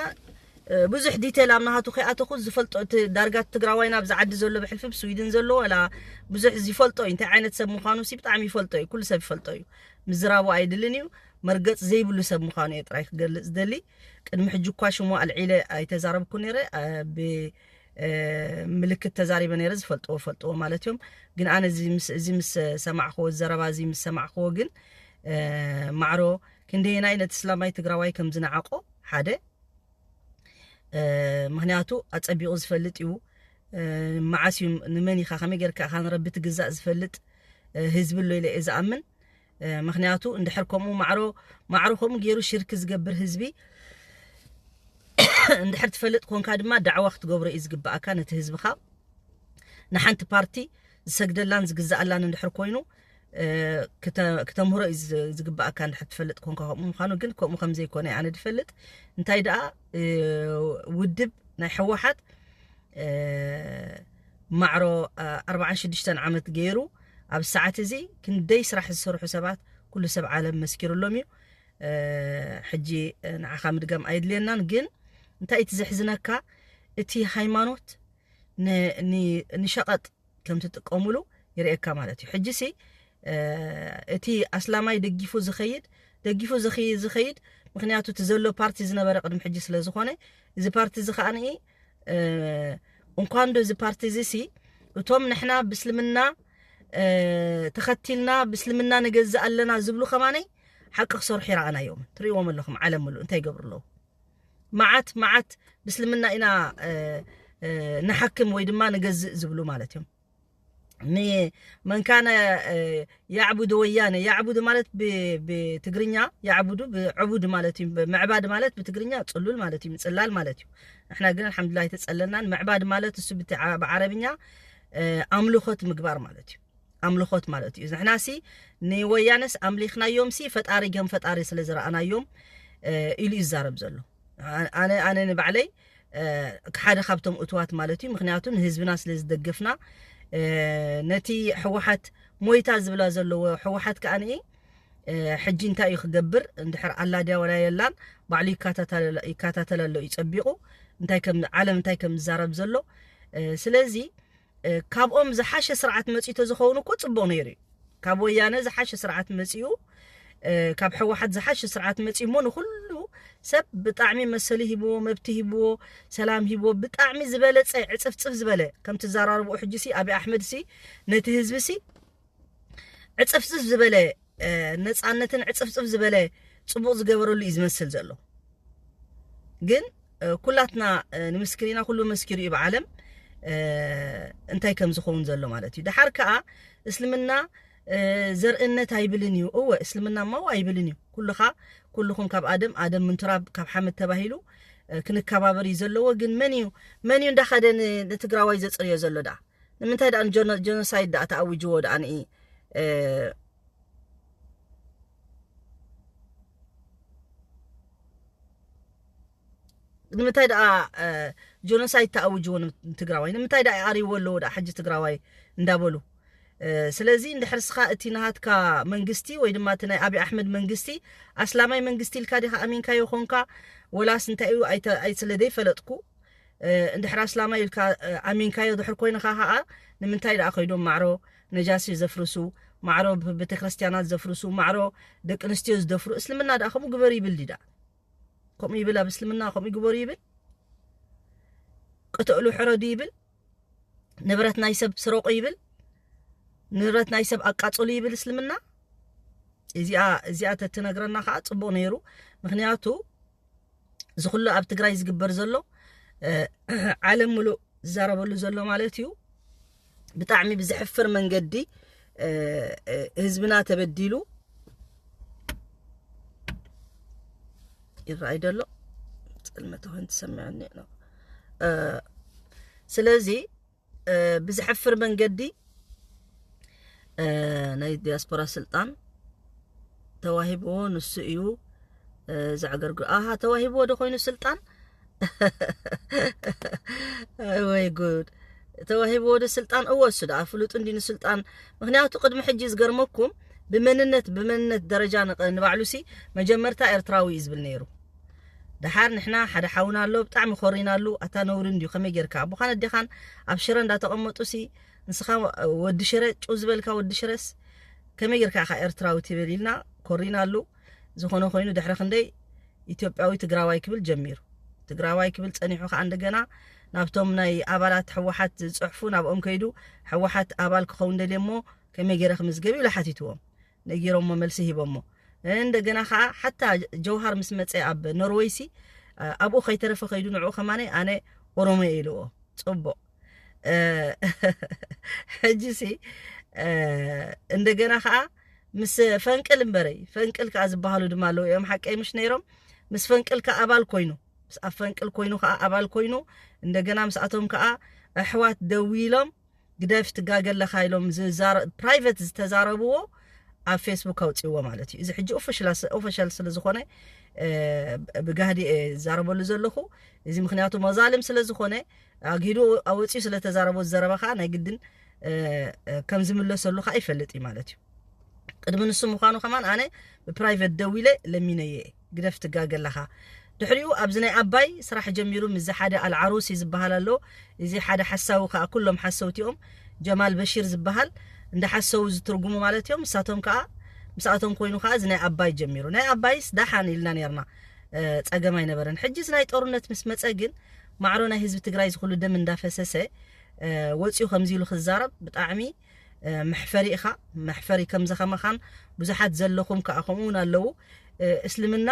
ብዙሕ ዲቴል ኣብ ናሃቱ ከይኣተኹ ዝፈልጦ እቲ ዳርጋ ትግራዋይና ኣብዚ ዓዲ ዘሎ ብሕልፊ ብስዊድን ዘሎ ወላ ብዙሕ ዝፈልጦ እዩ እንታይ ዓይነት ሰብ ምዃኑ ሲ ብጣዕሚ ይፈልጦ እዩ ኩሉ ሰብ ይፈልጦ እዩ ምዝራቡ ኣይድልን እዩ መርገፅ ዘይብሉ ሰብ ምዃኑ እየ ጥራይ ክገልፅ ዝደሊ ቅድሚ ሕጂ እኳ ሽሙ ኣልዒለ ኣይተዛረብኩ ነይረ ምልክት ተዛሪበ ነይረ ዝፈልጥዎ ፈልጥዎ ማለት እዮም ግን ኣነ እዚ ምስ ሰማዕክዎ ዘረባ እዚ ምስ ሰማዕክዎ ግን ማዕሮ ክንደየናይ ነቲ ስላማይ ትግራዋይ ከም ዝነዓቆ ሓደ ምክንያቱ ኣፀቢቑ ዝፈልጥ እዩ መዓስ እዩ ንመን ኢኻ ከመይ ጌርካ ኢኻ ንረቢ ትግዛእ ዝፈልጥ ህዝቢ ኣሎ ኢለ እየ ዝኣምን ምክንያቱ እንድሕር ከምኡ ማዕሮ ማዕሮ ከምኡ ገይሩ ሽርክ ዝገብር ህዝቢ እንድሕር ትፈልጥ ኮንካ ድማ ዳዕዋ ክትገብሮ እዩ ዝግብኣካ ነቲ ህዝብኻ ንሓንቲ ፓርቲ ዝሰግደላን ዝግዛኣላን እንድሕር ኮይኑ ክተምህሮ እዩ ዝግብኣካ እንድሕር ትፈልጥ ኮንካ ከምኡ ምዃኑ ግን ከምኡ ከም ዘይኮነ ኣነ ዝፈልጥ እንታይ ደኣ ውድብ ናይ ሕወሓት ማዕሮ ኣርባዓን ሽዱሽተን ዓመት ገይሩ ኣብ ሰዓት እዚ ክንደይ ስራሕ ዝሰርሑ ሰባት ኩሉ ሰብ ዓለም መስኪሩሎም እዩ ሕጂ ንዓኻ ምድጋም ኣይድልየናን ግን እንታይ እቲ ዘሕዝነካ እቲ ሃይማኖት ንሸቐጥ ከም ትጥቀሙሉ ይርእየካ ማለት እዩ ሕጂ ሲ እቲ ኣስላማይ ደጊፉ ዝኸይድ ደጊፉ ዝኸይድ ምክንያቱ እቲ ዘሎ ፓርቲ ዝነበረ ቅድሚ ሕጂ ስለ ዝኾነ እዚ ፓርቲ እዚ ከዓ እንኳን ዶ እዚ ፓርቲ እዚ ሲ እቶም ንሕና ብስልምና ተኸቲልና ብስልምና ንገዝእ ኣለና ዝብሉ ከማነይ ሓቂ ክሰርሑ ይረኣናዮም ትርእዎም ኣለኹም ዓለም ምሉእ እንታይ ይገብሩ ኣለዉ መዓት መዓት ብስልምና ኢና ንሓክም ወይ ድማ ንገዝእ ዝብሉ ማለት እዮም መን ካነ ያዕቡድ ወያነ ያዕቡድ ማለት ብትግርኛ ያዕቡዱ ብዕቡድ ማለት እዩ ምዕባድ ማለት ብትግርኛ ፅሉል ማለት እዩ ምፅላል ማለት እዩ ንሕና ግን ኣልሓምዱላ ኣይተፀለናን ምዕባድ ማለት እሱ ብዓረብኛ ኣምልኾት ምግባር ማለት እዩ ኣምልኾት ማለት እዩ ንሕና ሲ ንወያነስ ኣምሊኽናዮም ሲ ፈጣሪ ከም ፈጣሪ ስለ ዝረኣናዮም ኢሉ ይዛረብ ዘሎ ኣነ ኣነ ንባዕለይ ሓደ ካብቶም እትዋት ማለት እዩ ምክንያቱ ንህዝብና ስለ ዝደገፍና ነቲ ሕወሓት ሞይታ ዝብላ ዘለዎ ሕወሓት ከዓ ንኢ ሕጂ እንታይ እዩ ክገብር እንድሕር ኣላ ድያ ወላ የላን ባዕሉ ይከታተል ኣሎ እዩ ፀቢቑ እንታይ ከም ዓለም እንታይ ከም ዝዛረብ ዘሎ ስለዚ ካብኦም ዝሓሸ ስርዓት መፂኡ ተዝኸውን እኮ ፅቡቕ ነይሩ እዩ ካብ ወያነ ዝሓሸ ስርዓት መፂኡ ካብ ሕወሓት ዝሓሸ ስርዓት መፂኡ እሞ ንኩሉ ሰብ ብጣዕሚ መሰሉ ሂብዎ መብቲ ሂብዎ ሰላም ሂብዎ ብጣዕሚ ዝበለፀ ዕፅፍፅፍ ዝበለ ከም ትዘራርብኡ ሕጂ ሲ ኣብይ ኣሕመድ ሲ ነቲ ህዝቢ ሲ ዕፅፍፅፍ ዝበለ ነፃነትን ዕፅፍፅፍ ዝበለ ጽቡቕ ዝገበረሉ እዩ ዝመስል ዘሎ። ግን ኩላትና ንምስክር ኢና፣ ኩሉ መስኪሩ እዩ ብዓለም እንታይ ከም ዝኸውን ዘሎ ማለት እዩ። ደሓር ከኣ እስልምና ዘርእነት ኣይብልን እዩ። እወ፣ እስልምና እሞ ኣይብልን እዩ። ኩልኻ ኩልኹም ካብ ኣደም ኣደም ምንቱራብ ካብ ሓመድ ተባሂሉ ክንከባበር እዩ ዘለዎ። ግን መን እዩ መን እዩ እንዳኸደ ንትግራዋይ ዘፅርዮ ዘሎ ደኣ? ንምንታይ ደኣ ጀኖሳይድ ደኣ ተኣውጅዎ ደኣ ንኢ ንምንታይ ደኣ ጀኖሳይድ ተኣውጅዎ ንትግራዋይ? ንምንታይ ደኣ ይኣርይዎ ኣለዎ ደኣ ሕጂ ትግራዋይ እንዳበሉ? ስለዚ እንድሕር ስኻ እቲ ናሃትካ መንግስቲ ወይ ድማ እቲ ናይ ኣብይ ኣሕመድ መንግስቲ ኣስላማይ መንግስቲ ኢልካ ዲኻ ኣሚንካዮ ኾንካ፣ ወላስ እንታይ እዩ ኣይተ- ኣይ- ስለ ዘይፈለጥኩ፣ እንድሕር ኣስላማይ ኢልካ ኣሚንካዮ ድሕር ኮይንኻ ኸዓ፣ ንምንታይ ደኣ ከይዶም ማዕሮ ነጃሲ ዘፍርሱ፣ ማዕሮ ቤተክርስትያናት ዘፍርሱ፣ ማዕሮ ደቂ ኣንስትዮ ዝደፍሩ? እስልምና ደኣ ከምኡ ግበሩ ይብል ድዩ ደኣ? ከምኡ ይብል? ኣብ እስልምና ከምኡ ግበሩ ይብል? ቅትእሉ ሕረዱ ይብል? ንብረት ናይ ሰብ ስረቁ ይብል? ንብረት ናይ ሰብ ኣቃጽሉ ይብል እስልምና? እዚኣ እዚኣ ተትነግረና ከዓ ጽቡቅ ነይሩ። ምክንያቱ እዚ ኩሉ ኣብ ትግራይ ዝግበር ዘሎ ዓለም ሙሉእ ዝዛረበሉ ዘሎ ማለት እዩ። ብጣዕሚ ብዝሕፍር መንገዲ ህዝብና ተበዲሉ ይረኣይ ደሎ። ፅልመት ሆን ትሰምዐኒ ነው። ስለዚ ብዝሕፍር መንገዲ ናይ ዲያስፖራ ስልጣን ተዋሂብዎ፣ ንሱ እዩ ዘዕገርግር። ኣሃ፣ ተዋሂብዎ ዶ ኮይኑ ስልጣን? ወይ ጉድ! ተዋሂብዎ ዶ ስልጣን? እወ፣ እሱ ደኣ ፍሉጥ እንዲ ንስልጣን። ምክንያቱ ቅድሚ ሕጂ ዝገርመኩም ብመንነት ብመንነት ደረጃ ንባዕሉሲ መጀመርታ ኤርትራዊ እዩ ዝብል ነይሩ። ደሓር ንሕና ሓደ ሓውና ኣሎ ብጣዕሚ ኮሪናሉ። ኣታ ነውሪ እንድዩ፣ ከመይ ጌርካ ኣቦኻን ኣዴኻን ኣብ ሽረ እንዳተቐመጡ ሲ ንስኻ ወዲ ሽረ ጭው ዝበልካ ወዲ ሽረስ ከመይ ጌርካ ኢኻ ኤርትራዊ ትብል ኢልና ኮሪናሉ። ዝኾነ ኮይኑ ድሕሪ ክንደይ ኢትዮጵያዊ ትግራዋይ ክብል ጀሚሩ። ትግራዋይ ክብል ጸኒሑ ከዓ እንደገና ናብቶም ናይ ኣባላት ሕወሓት ዝጽሕፉ ናብኦም ከይዱ ሕወሓት ኣባል ክኸውን ደልየ እሞ ከመይ ገይረ ክምዝገብ ኢሉ ሓቲትዎም። ነጊሮሞ መልሲ ሂቦሞ። እንደገና ከዓ ሓታ ጀውሃር ምስ መፀ ኣብ ኖርወይ ሲ ኣብኡ ከይተረፈ ከይዱ ንዕኡ ከማነ ኣነ ኦሮሞ እየ ኢልዎ። ፅቡቅ ሕጂ ሲ እንደገና ከዓ ምስ ፈንቅል እምበረይ ፈንቅል ከዓ ዝበሃሉ ድማ ኣለዉ እዮም ሓቀይ ምሽ ነይሮም ምስ ፈንቅል ከዓ ኣባል ኮይኑ ምስ ኣብ ፈንቅል ኮይኑ ከዓ ኣባል ኮይኑ እንደገና ምስኣቶም ከዓ ኣሕዋት ደዊሎም ግደፍ ትጋገ ኣለኻ ኢሎም ፕራይቨት ዝተዛረብዎ ኣብ ፌስቡክ ኣውፅእዎ ማለት እዩ። እዚ ሕጂ ኦፊሻል ስለዝኾነ ብጋህዲ ዝዛረበሉ ዘለኹ እዚ ምክንያቱ መዛልም ስለዝኾነ ኣግሂዱ ኣወፅኡ ስለተዛረቦ ዝዘረባ ከዓ ናይ ግድን ከም ዝምለሰሉ ከዓ ይፈልጥ እዩ ማለት እዩ። ቅድሚ ንሱ ምዃኑ ከማን ኣነ ብፕራይቨት ደዊለ ለሚነየ ግደፍ ትጋገ ኣለኻ። ድሕሪኡ ኣብዚ ናይ ኣባይ ስራሕ ጀሚሩ ምስዚ ሓደ ኣልዓሩሲ ዝበሃል ኣሎ። እዚ ሓደ ሓሳዊ ከዓ ኩሎም ሓሰውቲ እዮም። ጀማል በሺር ዝበሃል እንዳ ሓሰው ዝትርጉሙ ማለት እዮም። ንሳቶም ከዓ ምስኣቶም ኮይኑ ከዓ እዚ ናይ ኣባይ ጀሚሩ። ናይ ኣባይስ ዳሓን ኢልና ነርና ጸገም ኣይነበረን። ሕጂ እዚ ናይ ጦርነት ምስ መጸ ግን ማዕሮ ናይ ህዝቢ ትግራይ ዝኩሉ ደም እንዳፈሰሰ ወፂኡ ከምዚ ኢሉ ክዛረብ ብጣዕሚ መሕፈሪ ኢኻ። መሕፈሪ ከምዚ ከማኻን ብዙሓት ዘለኹም ከዓ ከምኡ እውን ኣለዉ። እስልምና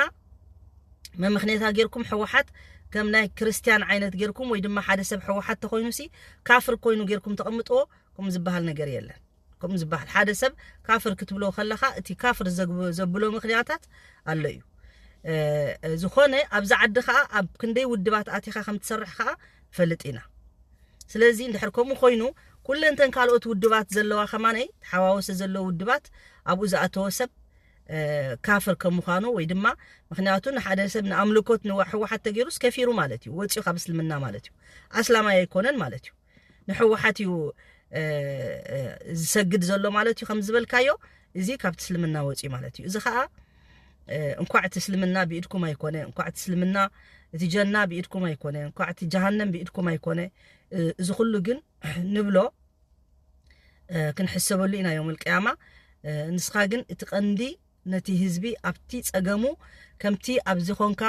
መምኽኔታ ጌርኩም ሕወሓት ከም ናይ ክርስትያን ዓይነት ጌርኩም ወይ ድማ ሓደ ሰብ ሕወሓት ተኮይኑ ሲ ካፍር ኮይኑ ጌርኩም ተቐምጥዎ። ከምኡ ዝበሃል ነገር የለን። ከምኡ ዝበሃል ሓደ ሰብ ካፍር ክትብሎ ከለኻ እቲ ካፍር ዘብሎ ምክንያታት ኣሎ እዩ። ዝኾነ ኣብዚ ዓዲ ከዓ ኣብ ክንደይ ውድባት ኣቲኻ ከም ትሰርሕ ከዓ ፈልጥ ኢና። ስለዚ እንድሕር ከምኡ ኮይኑ ኩለንተን ካልኦት ውድባት ዘለዋ ከማነይ ተሓዋወሰ ዘለዎ ውድባት ኣብኡ ዝኣተወ ሰብ ካፍር ከም ምዃኑ ወይ ድማ ምክንያቱ ንሓደ ሰብ ንኣምልኮት ንሕወሓት ተገይሩስ ከፊሩ ማለት እዩ። ወፂኡ ካብ እስልምና ማለት እዩ። ኣስላማይ ኣይኮነን ማለት እዩ። ንሕወሓት እዩ ዝሰግድ ዘሎ ማለት እዩ። ከም ዝበልካዮ እዚ ካብቲ እስልምና ወፂኡ ማለት እዩ። እዚ ከዓ እንኳዕ እቲ እስልምና ብኢድኩም ኣይኮነ፣ እንኳዕ እቲ እስልምና እቲ ጀና ብኢድኩም ኣይኮነ፣ እንኳዕ እቲ ጀሃነም ብኢድኩም ኣይኮነ። እዚ ኩሉ ግን ንብሎ ክንሕሰበሉ ኢና ዮም ልቅያማ። ንስኻ ግን እቲ ቀንዲ ነቲ ህዝቢ ኣብቲ ጸገሙ ከምቲ ኣብዚ ኾንካ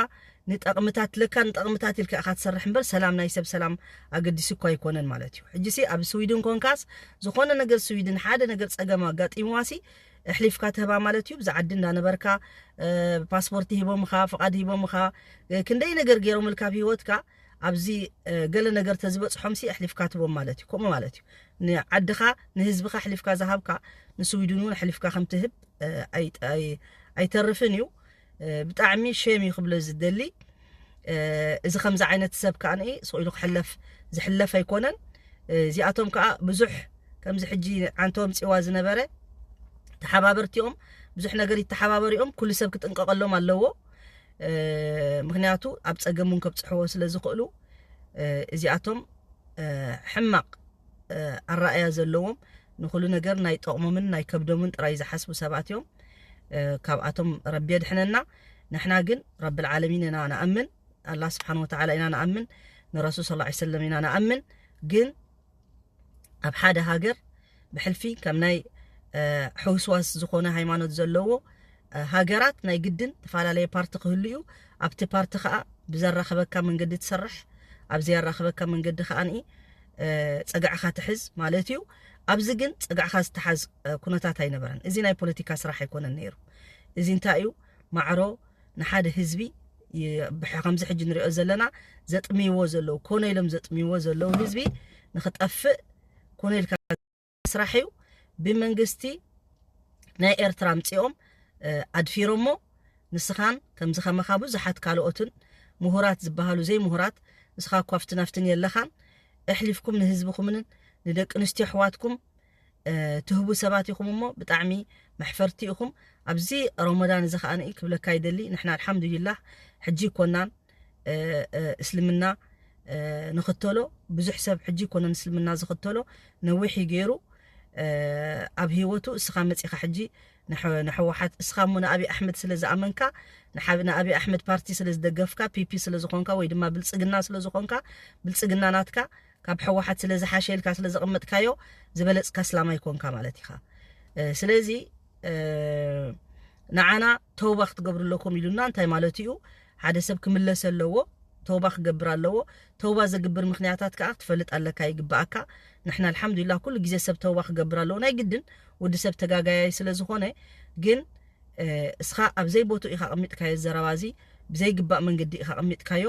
ንጠቕምታት ለካ ንጠቕምታት ኢልካ ኢኻ ትሰርሕ እምበር ሰላም ናይ ሰብ ሰላም ኣገዲሱ እኳ ኣይኮነን ማለት እዩ። ሕጂ ሲ ኣብ ስዊድን ኮንካስ ዝኾነ ነገር ስዊድን ሓደ ነገር ጸገም ኣጋጢምዋ ሲ ኣሕሊፍካ ትህባ ማለት እዩ። ብዛ ዓዲ እንዳነበርካ ፓስፖርት ሂቦምኻ፣ ፍቓድ ሂቦምኻ፣ ክንደይ ነገር ገይሮምልካ ኣብ ሂወትካ፣ ኣብዚ ገለ ነገር ተዝበፅሖምሲ ኣሕሊፍካ ትህቦም ማለት እዩ። ከምኡ ማለት እዩ። ንዓድኻ ንህዝብኻ ኣሕሊፍካ ዝሃብካ ንስዊድን እውን ኣሕሊፍካ ከም ትህብ ኣይተርፍን እዩ። ብጣዕሚ ሸም እዩ ክብሎ ዝደሊ። እዚ ከምዚ ዓይነት ሰብ ከዓ ስቕ ኢሉ ክሕለፍ ዝሕለፍ ኣይኮነን። እዚኣቶም ከዓ ብዙሕ ከምዚ ሕጂ ዓንቶም ፅዋ ዝነበረ ተሓባበርቲኦም ብዙሕ ነገር ይተሓባበሪኦም ኩሉ ሰብ ክጥንቀቐሎም ኣለዎ። ምክንያቱ ኣብ ፀገም እውን ከብፅሕዎ ስለ ዝኽእሉ እዚኣቶም ሕማቕ ኣረኣያ ዘለዎም ንኩሉ ነገር ናይ ጠቕሞምን ናይ ከብዶምን ጥራይ ዝሓስቡ ሰባት እዮም። ካብኣቶም ረቢ የድሕነና። ንሕና ግን ረብል ዓለሚን ኢና ንኣምን። ኣላህ ስብሓን ወተዓላ ኢና ንኣምን። ንረሱል ስ ሰለም ኢና ንኣምን። ግን ኣብ ሓደ ሃገር ብሕልፊ ከም ናይ ሕውስዋስ ዝኾነ ሃይማኖት ዘለዎ ሃገራት ናይ ግድን ተፈላለየ ፓርቲ ክህሉ እዩ። ኣብቲ ፓርቲ ከዓ ብዘራኸበካ መንገዲ ትሰርሕ፣ ኣብ ዘያራኸበካ መንገዲ ከዓ ፀግዕኻ ትሕዝ ማለት እዩ። ኣብዚ ግን ፀግዕኻ ዝተሓዝ ኩነታት ኣይነበረን። እዚ ናይ ፖለቲካ ስራሕ ኣይኮነን ነይሩ። እዚ እንታይ እዩ? ማዕሮ ንሓደ ህዝቢ ከምዚ ሕጂ ንሪኦ ዘለና ዘጥምይዎ ዘለዉ ኮነ ኢሎም ዘጥምይዎ ዘለዉ ህዝቢ ንክጠፍእ ኮነ ኢልካ ስራሕ እዩ። ብመንግስቲ ናይ ኤርትራ ኣምፂኦም ኣድፊሮሞ ንስኻን ከምዚ ከማኻ ብዙሓት ካልኦትን ምሁራት ዝበሃሉ ዘይምሁራት ንስኻ እኳ ኣብቲ ናፍትን የለኻን ኣሕሊፍኩም ንህዝብኹምን ንደቂ ኣንስትዮ ኣሕዋትኩም ትህቡ ሰባት ኢኹም እሞ ብጣዕሚ መሕፈርቲ ኢኹም። ኣብዚ ረመዳን እዚ ከዓ ክብለካ ይደሊ ንሕና ኣልሓምዱሊላህ ሕጂ ይኮናን እስልምና ንኽተሎ ብዙሕ ሰብ ሕጂ ይኮነን እስልምና ዝኽተሎ ነዊሕ እዩ ገይሩ ኣብ ህይወቱ እስኻ መፂኻ ሕጂ ንሕወሓት እስኻ እሞ ንኣብይ ኣሕመድ ስለ ዝኣመንካ ንኣብይ ኣሕመድ ፓርቲ ስለ ዝደገፍካ ፒፒ ስለ ዝኾንካ ወይ ድማ ብልፅግና ስለ ዝኾንካ ብልፅግና ናትካ ካብ ሕወሓት ስለ ዝሓሸ ኢልካ ስለ ዘቐመጥካዮ ዝበለፅካ እስላማይ ኮንካ ማለት ኢኻ። ስለዚ ንዓና ተውባ ክትገብሩ ኣለኩም ኢሉና እንታይ ማለት እዩ? ሓደ ሰብ ክምለስ ኣለዎ፣ ተውባ ክገብር ኣለዎ። ተውባ ዘግብር ምክንያታት ከዓ ክትፈልጥ ኣለካ ይግባኣካ። ንሕና ኣልሓምዱሊላ ኩሉ ግዜ ሰብ ተውባ ክገብር ኣለዎ። ናይ ግድን ወዲ ሰብ ተጋጋያይ ስለ ዝኾነ ግን እስኻ ኣብ ዘይቦትኡ ኢኻ ኣቐሚጥካዮ ዘረባ እዚ ብዘይግባእ መንገዲ ኢኻ ኣቐሚጥካዮ።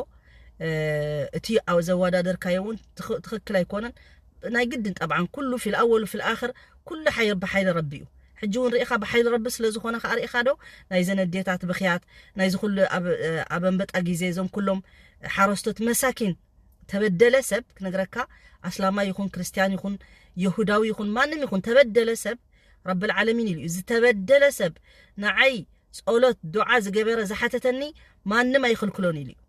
እቲ ዘወዳደርካዮ እውን ትኽክል ኣይኮነን። ናይ ግድን ጠብዓን ኩሉ ፊል ኣወሉ ፊል ኣኽር ኩሉ ሓይር ብሓይሊ ረቢ እዩ። ሕጂ እውን ርኢኻ ብሓይሊ ረቢ ስለ ዝኾነ ከዓ ርኢኻ ዶ ናይዘን ኣዴታት ብኽያት ናይዚ ኩሉ ኣብ ኣንበጣ ግዜ እዞም ኩሎም ሓረስቶት መሳኪን ተበደለ ሰብ ክነግረካ ኣስላማይ ይኹን ክርስትያን ይኹን የሁዳዊ ይኹን ማንም ይኹን ተበደለ ሰብ ረብል ዓለሚን ኢሉ እዩ ዝተበደለ ሰብ ንዓይ ጸሎት ዱዓ ዝገበረ ዝሓተተኒ ማንም ኣይኽልክሎን ኢሉ እዩ።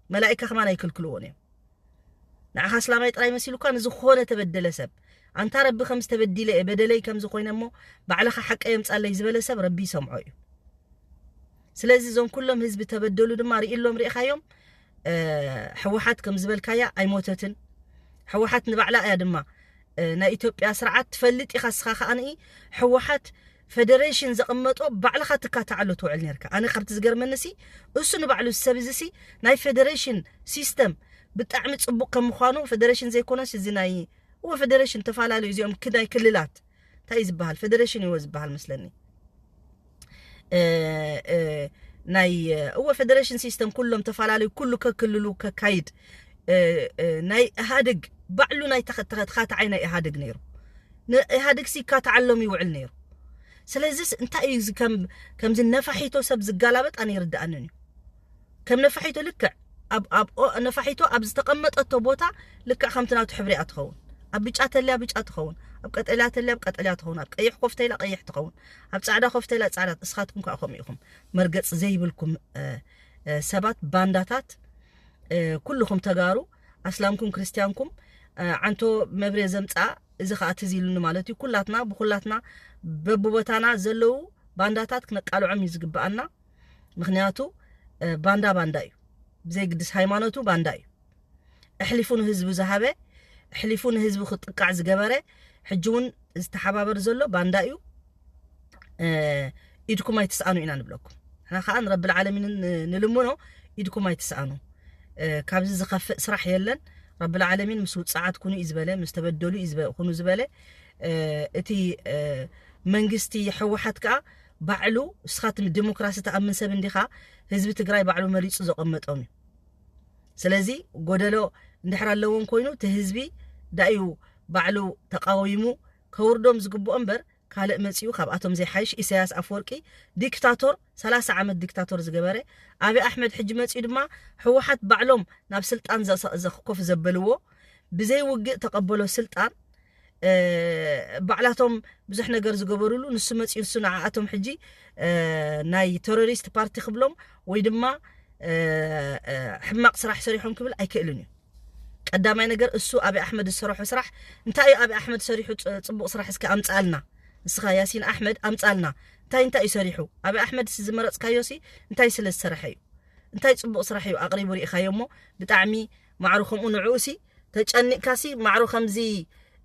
መላኢካ ከማን ኣይክልክልዎን እዮም። ንዓኻ እስላማይ ጥራይ መሲሉካ ንዝኾነ ተበደለ ሰብ ኣንታ ረቢ ከም ዝተበዲለ እየ በደለይ ከም ዝኾይነ እሞ ባዕልኻ ሓቀ የምጻለይ ዝበለ ሰብ ረቢ ይሰምዖ እዩ። ስለዚ እዞም ኩሎም ህዝቢ ተበደሉ ድማ ርእሎም ርኢኻዮም። ሕወሓት ከም ዝበልካያ ኣይሞተትን። ሕወሓት ንባዕላ እያ ድማ ናይ ኢትዮጵያ ስርዓት ትፈልጥ ኢኻ ስኻ ከኣ ንኢ ሕወሓት ፈደሬሽን ዘቐመጦ ባዕልኻ ትካታዓሉ ትውዕል ነርካ። ኣነ ካብቲ ዝገርመኒ ሲ እሱ ንባዕሉ ሰብ እዚ ሲ ናይ ፈደሬሽን ሲስተም ብጣዕሚ ጽቡቕ ከም ምዃኑ ፈደሬሽን ዘይኮነስ እዚ ናይ እወ ፈደሬሽን ተፈላለዩ እዚኦም ክናይ ክልላት እንታይ እዩ ዝበሃል ፈደሬሽን እወ ዝበሃል መስለኒ ናይ እወ ፈደሬሽን ሲስተም ኩሎም ተፈላለዩ ኩሉ ከክልሉ ከካይድ ናይ ኢህኣደግ ባዕሉ ናይ ተኸታዓይ ናይ ኢህኣደግ ነይሩ። ንኢህኣደግ ሲ ይካታዓሎም ይውዕል ነይሩ። ስለዚስ እንታይ እዩ ከምዚ ነፋሒቶ ሰብ ዝጋላበጥ ኣነ ይርድኣንን እዩ። ከም ነፋሒቶ ልክዕ ነፋሒቶ ኣብ ዝተቐመጠቶ ቦታ ልክዕ ከምቲ ናቱ ሕብሪ እያ ትኸውን። ኣብ ብጫ ተልያ ብጫ ትኸውን፣ ኣብ ቀጠልያ ተልያ ኣብ ቀጠልያ ትኸውን፣ ኣብ ቀይሕ ኮፍተይላ ቀይሕ ትኸውን፣ ኣብ ጻዕዳ ኮፍተይላ ጻዕዳ። እስኻትኩም ከዓ ከምኡ ኢኹም። መርገጽ ዘይብልኩም ሰባት ባንዳታት ኩልኹም ተጋሩ ኣስላምኩም ክርስትያንኩም ዓንቶ መብሬ ዘምጻ እዚ ከዓ ትዝ ኢሉኒ ማለት እዩ። ኩላትና ብኩላትና በብቦታና ዘለዉ ባንዳታት ክነቃልዖም እዩ ዝግብኣና። ምክንያቱ ባንዳ ባንዳ እዩ፣ ብዘይግድስ ሃይማኖቱ ባንዳ እዩ። ኣሕሊፉ ንህዝቡ ዝሃበ ኣሕሊፉ ንህዝቡ ክጥቃዕ ዝገበረ ሕጂ እውን ዝተሓባበር ዘሎ ባንዳ እዩ። ኢድኩም ኣይትስኣኑ ኢና ንብለኩም። ንሕና ከዓ ንረብል ዓለሚን ንልምኖ ኢድኩም ኣይትስኣኑ። ካብዚ ዝኸፍእ ስራሕ የለን። ረብል ዓለሚን ምስ ውፅዓት ኩኑ እዩ ዝበለ፣ ምስ ተበደሉ እዩ ዝበ- ኩኑ ዝበለ። እቲ መንግስቲ ህወሓት ከዓ ባዕሉ፣ እስኻ እቲ ዲሞክራሲ ትኣምን ሰብ እንዲኻ፣ ህዝቢ ትግራይ ባዕሉ መሪፁ ዘቐመጦም እዩ። ስለዚ ጎደሎ እንድሕር ኣለዎም ኮይኑ፣ እቲ ህዝቢ ዳእዩ ባዕሉ ተቃዊሙ ከውርዶም ዝግብኦ እምበር፣ ካልእ መፂኡ ካብኣቶም ዘይሓይሽ። ኢሳያስ ኣፈወርቂ ዲክታቶር፣ ሰላሳ ዓመት ዲክታቶር ዝገበረ። ኣብይ ኣሕመድ ሕጂ መፂኡ ድማ ህወሓት ባዕሎም ናብ ስልጣን ዘሰ- ዘ- ኮፍ ዘበልዎ፣ ብዘይ ውግእ ተቐበሎ ስልጣን። እ፣ ባዕላቶም ብዙሕ ነገር ዝገበሩሉ፣ ንሱ መፂኡ፣ ንሱ ንዓኣቶም ሕጂ እ፣ ናይ ቴሮሪስት ፓርቲ ክብሎም ወይ ድማ እ፣ እ፣ ሕማቕ ስራሕ ሰሪሖም ክብል ኣይክእልን እዩ። ቀዳማይ ነገር፣ እሱ ኣብይ ኣሕመድ ዝሰረሖ ስራሕ እንታይ እዩ? ኣብይ ኣሕመድ ሰሪሑ ፅ- ፅቡቕ ስራሕ እስኪ ኣምፃልና። ንስኻ ያሲን ኣሕመድ ኣምፃልና። እንታይ እንታይ እዩ ሰሪሑ? ኣብይ ኣሕመድ ሲ ዝመረፅካዮ ሲ እንታይ ስለ ዝሰረሐ እዩ? እንታይ ፅቡቕ ስራሕ እዩ ኣቕሪቡ ርኢኻዮ እሞ? ብጣዕሚ ማዕሩ ከምኡ ንዕኡ ሲ ተጨኒቕካ ሲ ማዕሩ ከምዚ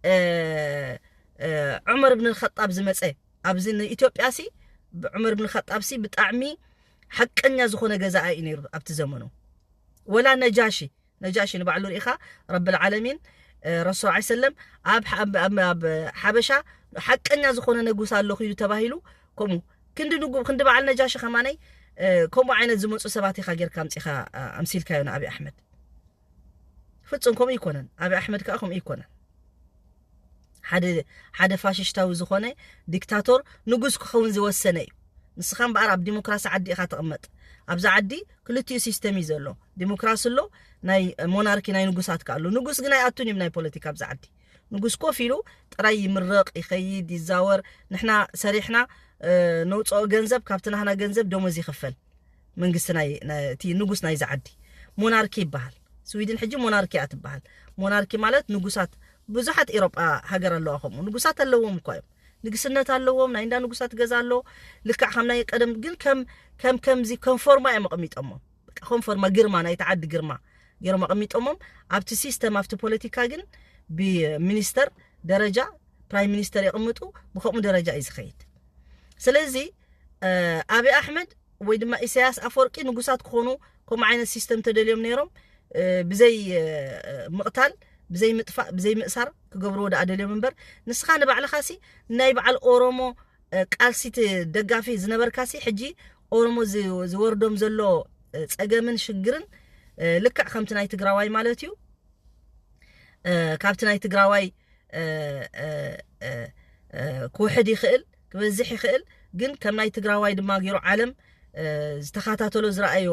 እ፣ እ፣ ዑመር ብን ኸጣብ ዝመፀ ኣብዚ ንኢትዮጵያ ሲ ዑመር ብን ኸጣብ ሲ ብጣዕሚ ሓቀኛ ዝኾነ ገዛኣ እዩ ነይሩ ኣብቲ ዘመኑ። ወላ ነጃሺ፣ ነጃሺ ንባዕሉ ርኢኻ፣ ረብል ዓለሚን እ፣ ረሱል ዓ ሰለም ኣብ ኣብ- ኣብ- ኣብ ሓበሻ ሓቀኛ ዝኾነ ንጉስ ኣሎ ኪዱ ተባሂሉ። ከምኡ ክንዲ ንጉ ክንዲ በዓል ነጃሺ ከማነይ እ፣ ከምኡ ዓይነት ዝመፁ ሰባት ኢኻ ጌርካ ኣምፂኻ እ፣ ኣምሲልካዮ ንኣብይ ኣሕመድ። ፍጹም ከምኡ ኣይኮነን። ኣብይ ኣሕመድ ከዓ ከምኡ ኣይኮነን። ሓደ ሓደ ፋሽሽታዊ ዝኾነ ዲክታቶር ንጉስ ክኸውን ዝወሰነ እዩ። ንስኻ እምበኣር ኣብ ዲሞክራሲ ዓዲ ኢኻ ትቕመጥ። ኣብዚ ዓዲ ክልቲኡ ሲስተም እዩ ዘሎ። ዲሞክራሲ ኣሎ፣ ናይ ሞናርኪ ናይ ንጉሳት ከኣ ኣሎ። ንጉስ ግን ኣይኣቱን እዮም ናይ ፖለቲካ ኣብዚ ዓዲ። ንጉስ ኮፍ ኢሉ ጥራይ ይምረቕ፣ ይኸይድ፣ ይዛወር። ንሕና ሰሪሕና እ፣ ነውፅኦ ገንዘብ ካብቲ ናህና ገንዘብ ደሞዝ ይኽፈል። መንግስቲ ናይ ናይ- እቲ ንጉስ ናይዚ ዓዲ ሞናርኪ ይበሃል። ስዊድን ሕጂ ሞናርኪ እያ ትበሃል። ሞናርኪ ማለት ንጉሳት፣ ብዙሓት ኤሮጳ ሃገር ኣለዋ ከምኡ። ንጉሳት ኣለዎም እኳ እዮም። ንግስነት ኣለዎም፣ ናይ እንዳ ንጉሳት ገዛ ኣሎ። ልክዕ ከም ናይ ቀደም ግን ከም ከም ከምዚ ከም ፎርማ እዮም ኣቐሚጦሞ። በቃ ከም ፎርማ ግርማ ናይቲ ዓዲ ግርማ ገይሮም ኣቐሚጦሞም። ኣብቲ ሲስተም ኣብቲ ፖለቲካ ግን ብሚኒስተር ደረጃ ፕራይም ሚኒስተር የቕምጡ። ብከምኡ ደረጃ እዩ ዝኸይድ። ስለዚ እ፣ ኣብይ ኣሕመድ ወይ ድማ ኢሳያስ ኣፈወርቂ ንጉሳት ክኾኑ ከምኡ ዓይነት ሲስተም ተደልዮም ነይሮም እ፣ ብዘይ እ፣ ምቕታል፣ ብዘይ ምጥፋእ፣ ብዘይ ምእሳር ክገብርዎ ደኣ ደልዮም እምበር፣ ንስኻ ንባዕልኻ ሲ ናይ በዓል ኦሮሞ እ፣ ቃልሲ ት- ደጋፊ ዝነበርካ ሲ ሕጂ ኦሮሞ ዝ- ዝወርዶም ዘሎ እ፣ ጸገምን ሽግርን እ፣ ልክዕ ከምቲ ናይ ትግራዋይ ማለት እዩ እ፣ ካብቲ ናይ ትግራዋይ እ፣ እ፣ እ፣ እ፣ ክውሕድ ይኽእል፣ ክበዝሕ ይኽእል። ግን ከም ናይ ትግራዋይ ድማ ገይሩ ዓለም እ፣ ዝተኸታተሎ ዝረኣዮ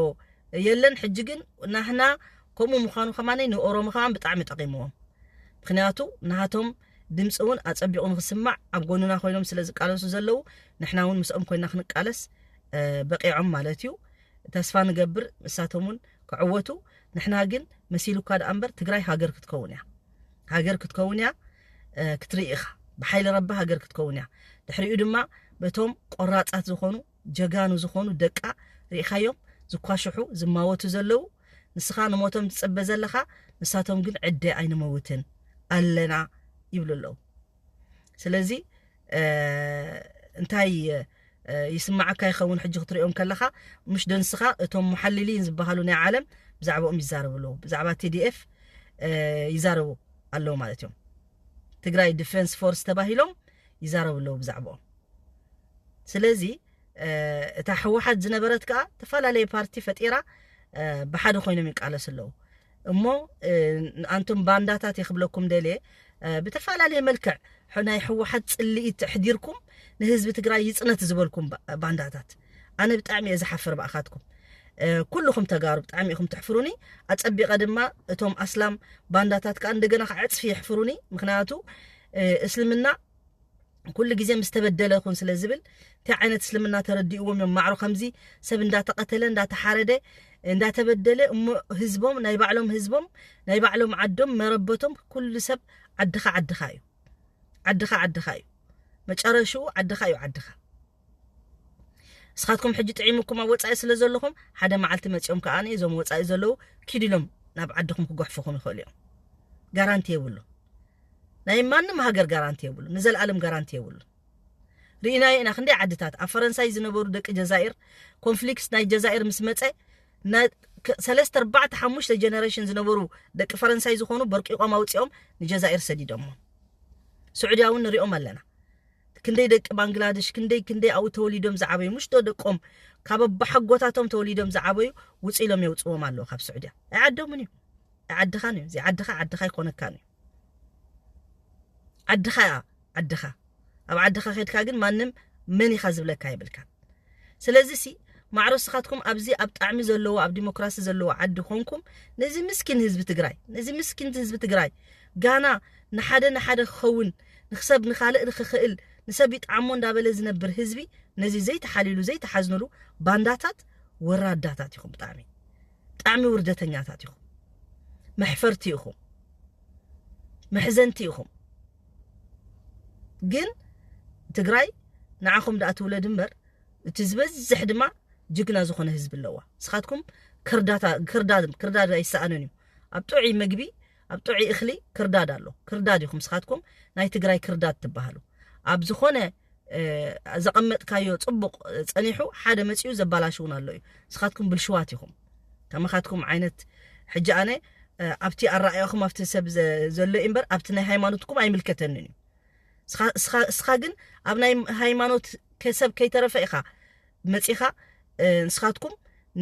የለን። ሕጂ ግን ናህና ከምኡ ምዃኑ ከማነይ ንኦሮሞ ከማን ብጣዕሚ ጠቒምዎም። ምኽንያቱ ናሃቶም ድምፂ እውን ኣጸቢቑ ንክስማዕ ኣብ ጎንና ኮይኖም ስለ ዝቃለሱ ዘለዉ፣ ንሕና እውን ምስኦም ኮይና ክንቃለስ እ፣ በቂዖም ማለት እዩ። ተስፋ ንገብር ንሳቶም እውን ክዕወቱ። ንሕና ግን መሲሉካ ደኣ እምበር ትግራይ ሃገር ክትከውን እያ። ሃገር ክትከውን እያ። እ፣ ክትርኢ ኢኻ። ብሓይሊ ረቢ ሃገር ክትከውን እያ። ድሕሪኡ ድማ በቶም ቆራጻት ዝኾኑ፣ ጀጋኑ ዝኾኑ ደቃ ርኢኻዮም ዝኳሽሑ ዝማወቱ ዘለዉ። ንስኻ ንሞቶም ትጽበ ዘለኻ፣ ንሳቶም ግን ዕደ ኣይንመውትን ኣለና ይብሉ ኣለዉ። ስለዚ እ፣ እንታይ እ፣ ይስማዓካ ይኸውን ሕጂ ክትሪኦም ከለኻ? ምሽ ደንስኻ እቶም ሙሓልሊን ዝበሃሉ ናይ ዓለም ብዛዕባኦም ይዛረቡ ኣለዉ። ብዛዕባ ቲ ዲ ኤፍ እ፣ ይዛረቡ ኣለዉ ማለት እዮም። ትግራይ ዲፌንስ ፎርስ ተባሂሎም ይዛረቡ ኣለዉ ብዛዕባኦም። ስለዚ እ፣ እታ ህወሓት ዝነበረት ከኣ ተፈላለየ ፓርቲ ፈጢራ እ፣ ብሓደ ኮይኖም ይቃለሱ ኣለዉ። እሞ እ፣ ኣንቱም ባንዳታት እየ ክብለኩም ደልየ እ፣ ብተፈላለየ መልክዕ ሕ- ናይ ህወሓት ጽልኢት ኣሕዲርኩም ንህዝቢ ትግራይ ይጽነት ዝበልኩም ባ- ባንዳታት፣ ኣነ ብጣዕሚ እየ ዝሓፍር ብኣኻትኩም። እ፣ ኩልኹም ተጋሩ ብጣዕሚ ኢኹም ትሕፍሩኒ። ኣጸቢቐ ድማ እቶም ኣስላም ባንዳታት ከዓ እንደገና ከዓ ዕጽፊ የሕፍሩኒ። ምኽንያቱ እ፣ እስልምና ኩሉ ግዜ ምስ ተበደለ ይኹን ስለ ዝብል፣ እንታይ ዓይነት እስልምና ተረዲእዎም እዮም? ማዕሮ ከምዚ ሰብ እንዳተቐተለ፣ እንዳተሓረደ፣ እንዳተበደለ እሞ ህዝቦም፣ ናይ ባዕሎም ህዝቦም፣ ናይ ባዕሎም ዓዶም መረበቶም፣ ኩሉ ሰብ ዓድኻ ዓድኻ እዩ። ዓድኻ ዓድኻ እዩ። መጨረሽኡ ዓድኻ እዩ ዓድኻ። ንስኻትኩም ሕጂ ጥዒሙኩም ኣብ ወጻኢ ስለ ዘለኹም፣ ሓደ መዓልቲ መጺኦም ከኣ እዞም ወጻኢ ዘለዉ ኪድ ኢሎም ናብ ዓድኹም ክጓሕፉኹም ይኽእሉ እዮም። ጋራንቲ የብሉ። ናይ ማንም ሃገር ጋራንቲ የብሉ። ንዘለኣለም ጋራንቲ የብሉ። ርኢናዮ ኢና ክንደይ ዓድታት ኣብ ፈረንሳይ ዝነበሩ ደቂ ጀዛኢር፣ ኮንፍሊክት ናይ ጀዛኢር ምስ መጸ፣ ና- ከ- ሰለስተ ኣርባዕተ ሓሙሽተ ጀነሬሽን ዝነበሩ ደቂ ፈረንሳይ ዝኾኑ በርቂቖም ኣውጺኦም ንጀዛኢር ሰዲዶሞ። ስዑድያ እውን ንሪኦም ኣለና። እቲ ክንደይ ደቂ ባንግላደሽ፣ ክንደይ ክንደይ ኣብኡ ተወሊዶም ዝዓበዩ፣ ምሽ ዶ ደቆም ካብ ኣባሓጎታቶም ተወሊዶም ዝዓበዩ ውፅ ኢሎም የውፅዎም ኣለዉ ካብ ስዑድያ። ኣይዓዶምን እዩ። ኣይዓድኻን እዩ። እዚ ዓድኻ ዓድኻ ኣይኮነካን እዩ። ዓድኻ እያ ዓድኻ። ኣብ ዓድኻ ከድካ ግን ማንም መን ኢኻ ዝብለካ የብልካን። ስለዚ ሲ ማዕሮ ስኻትኩም ኣብዚ ኣብ ጣዕሚ ዘለዎ ኣብ ዲሞክራሲ ዘለዎ ዓዲ ኮንኩም ነዚ ምስኪን ህዝቢ ትግራይ ነዚ ምስኪን ህዝቢ ትግራይ ጋና ንሓደ ንሓደ ክኸውን ንክሰብ ንኻልእ ንክኽእል ንሰብ ይጣዕሞ እንዳበለ ዝነብር ህዝቢ ነዚ ዘይተሓልሉ ዘይተሓዝንሉ ባንዳታት ወራዳታት ኢኹም። ብጣዕሚ ብጣዕሚ ውርደተኛታት ኢኹም። መሕፈርቲ ኢኹም። መሕዘንቲ ኢኹም። ግን ትግራይ ንዓኹም ደኣ ትውለድ እምበር እቲ ዝበዝሕ ድማ ጅግና ዝኾነ ህዝቢ ኣለዋ። ንስኻትኩም ክርዳታ ክርዳድ ክርዳድ ኣይሰኣንን እዩ። ኣብ ጥዑይ መግቢ ኣብ ጥዑይ እኽሊ ክርዳድ ኣሎ። ክርዳድ ኢኹም ንስኻትኩም ናይ ትግራይ ክርዳድ ትበሃሉ። ኣብ ዝኾነ እ፣ ዘቐመጥካዮ ጽቡቕ ጸኒሑ ሓደ መጺኡ ዘባላሽውን ኣሎ እዩ። ንስኻትኩም ብልሽዋት ኢኹም። ከማኻትኩም ዓይነት ሕጂ ኣነ እ፣ ኣብቲ ኣረኣያኹም ኣብቲ ሰብ ዘ- ዘሎ እዩ እምበር ኣብቲ ናይ ሃይማኖትኩም ኣይምልከተንን እዩ። እስኻ- እስኻ- እስኻ ግን ኣብ ናይ ሃይማኖት ከሰብ ከይተረፈ ኢኻ መጺኻ እ፣ ንስኻትኩም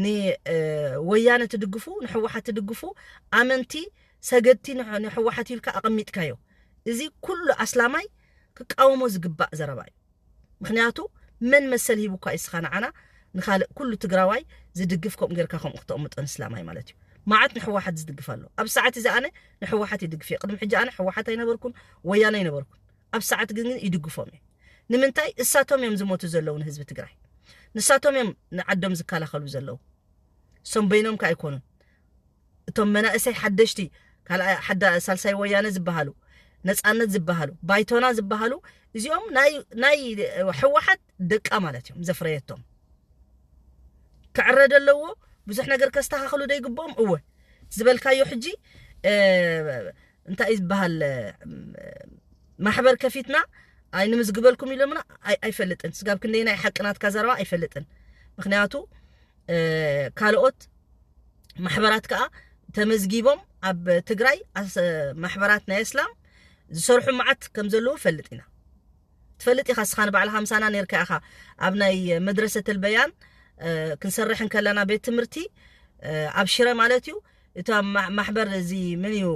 ንወያነ ትድግፉ ንሕወሓት ትድግፉ ኣመንቲ ሰገድቲ ንሕ- ንሕወሓት ኢልካ ኣቐሚጥካዮ። እዚ ኩሉ ኣስላማይ ክቃወሞ ዝግባእ ዘረባ እዩ። ምክንያቱ መን መሰል ሂቡካ እስኻ ንዓና ንኻልእ ኩሉ ትግራዋይ ዝድግፍ ከምኡ ጌርካ ከምኡ ክተቕምጦ ንስላማይ ማለት እዩ። መዓት ንሕወሓት ዝድግፍ ኣሎ። ኣብ ሰዓት እዚ ኣነ ንሕወሓት ይድግፍ እየ። ቅድሚ ሕጂ ኣነ ሕወሓት ኣይነበርኩን ወያነ ኣይነበርኩን። ኣብ ሰዓት ግን ግን ይድግፎም እየ። ንምንታይ? እሳቶም እዮም ዝሞቱ ዘለዉ ንህዝቢ ትግራይ። ንሳቶም እዮም ንዓዶም ዝከላኸሉ ዘለዉ። እሶም በይኖም ከ ኣይኮኑን። እቶም መናእሰይ ሓደሽቲ ካልኣይ ሓዳ ሳልሳይ ወያነ ዝበሃሉ ነፃነት ዝበሃሉ ባይቶና ዝበሃሉ እዚኦም ናይ ናይ ሕወሓት ደቃ ማለት እዮም ዘፍረየቶም። ክዕረ ደለዎ ብዙሕ ነገር ከስተኻኽሉ ዶ ይግብኦም? እወ ዝበልካዮ ሕጂ እ፣ እንታይ እዩ ዝበሃል እ፣ ማሕበር ከፊትና ኣይንምዝግበልኩም ኢሎምና ኣይ- ኣይፈልጥን። ስጋብ ክንደይ ናይ ሓቂ ናትካ ዘረባ ኣይፈልጥን። ምክንያቱ እ፣ ካልኦት ማሕበራት ከዓ ተመዝጊቦም ኣብ ትግራይ ኣስ- ማሕበራት ናይ እስላም ዝሰርሑ መዓት ከም ዘለዉ ፈልጥ ኢና። ትፈልጥ ኢኻ ስኻ ንባዕልኻ ምሳና ነርካ ኢኻ ኣብ ናይ መድረሰት ልበያን እ፣ ክንሰርሕ እንከለና ቤት ትምህርቲ እ፣ ኣብ ሽረ ማለት እዩ። እታ ማ- ማሕበር እዚ ምን እዩ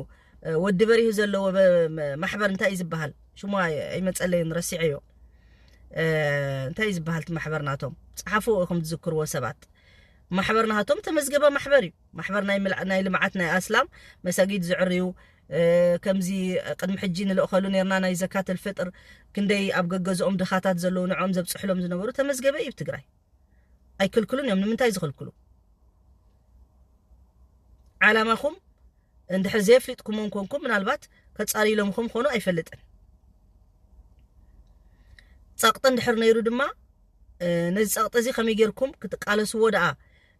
እ፣ ወዲ በሪሁ ዘለዎ በ- መ- ማሕበር እንታይ እዩ ዝበሃል ሽሙ ኣይ- ኣይመፀለይን ረሲዐዮ። እ፣ እንታይ እዩ ዝበሃል እቲ ማሕበር ናቶም ፀሓፉ ኢኹም ትዝክርዎ ሰባት። ማሕበር ናቶም ተመዝገበ ማሕበር እዩ። ማሕበር ናይ ምልዓ- ናይ ልምዓት ናይ ኣስላም መሳጊድ ዝዕርዩ እ፣ ከምዚ ቅድሚ ሕጂ ንልእኸሉ ነርና ናይ ዘካት ልፍጥር ክንደይ ኣብ ገገዝኦም ድኻታት ዘለዉ ንዕኦም ዘብፅሕሎም ዝነበሩ ተመዝገበ እዩ ትግራይ። ኣይክልክሉን እዮም። ንምንታይ ዝኽልክሉ? ዓላማኹም እንድሕር ዘየፍሊጥኩሞም ኮንኩም ምናልባት ከፃልይሎምኹም ኾኑ ኣይፈልጥን። ፀቕጢ እንድሕር ነይሩ ድማ እ፣ ነዚ ፀቕጢ እዚ ከመይ ጌርኩም ክትቃለስዎ ደኣ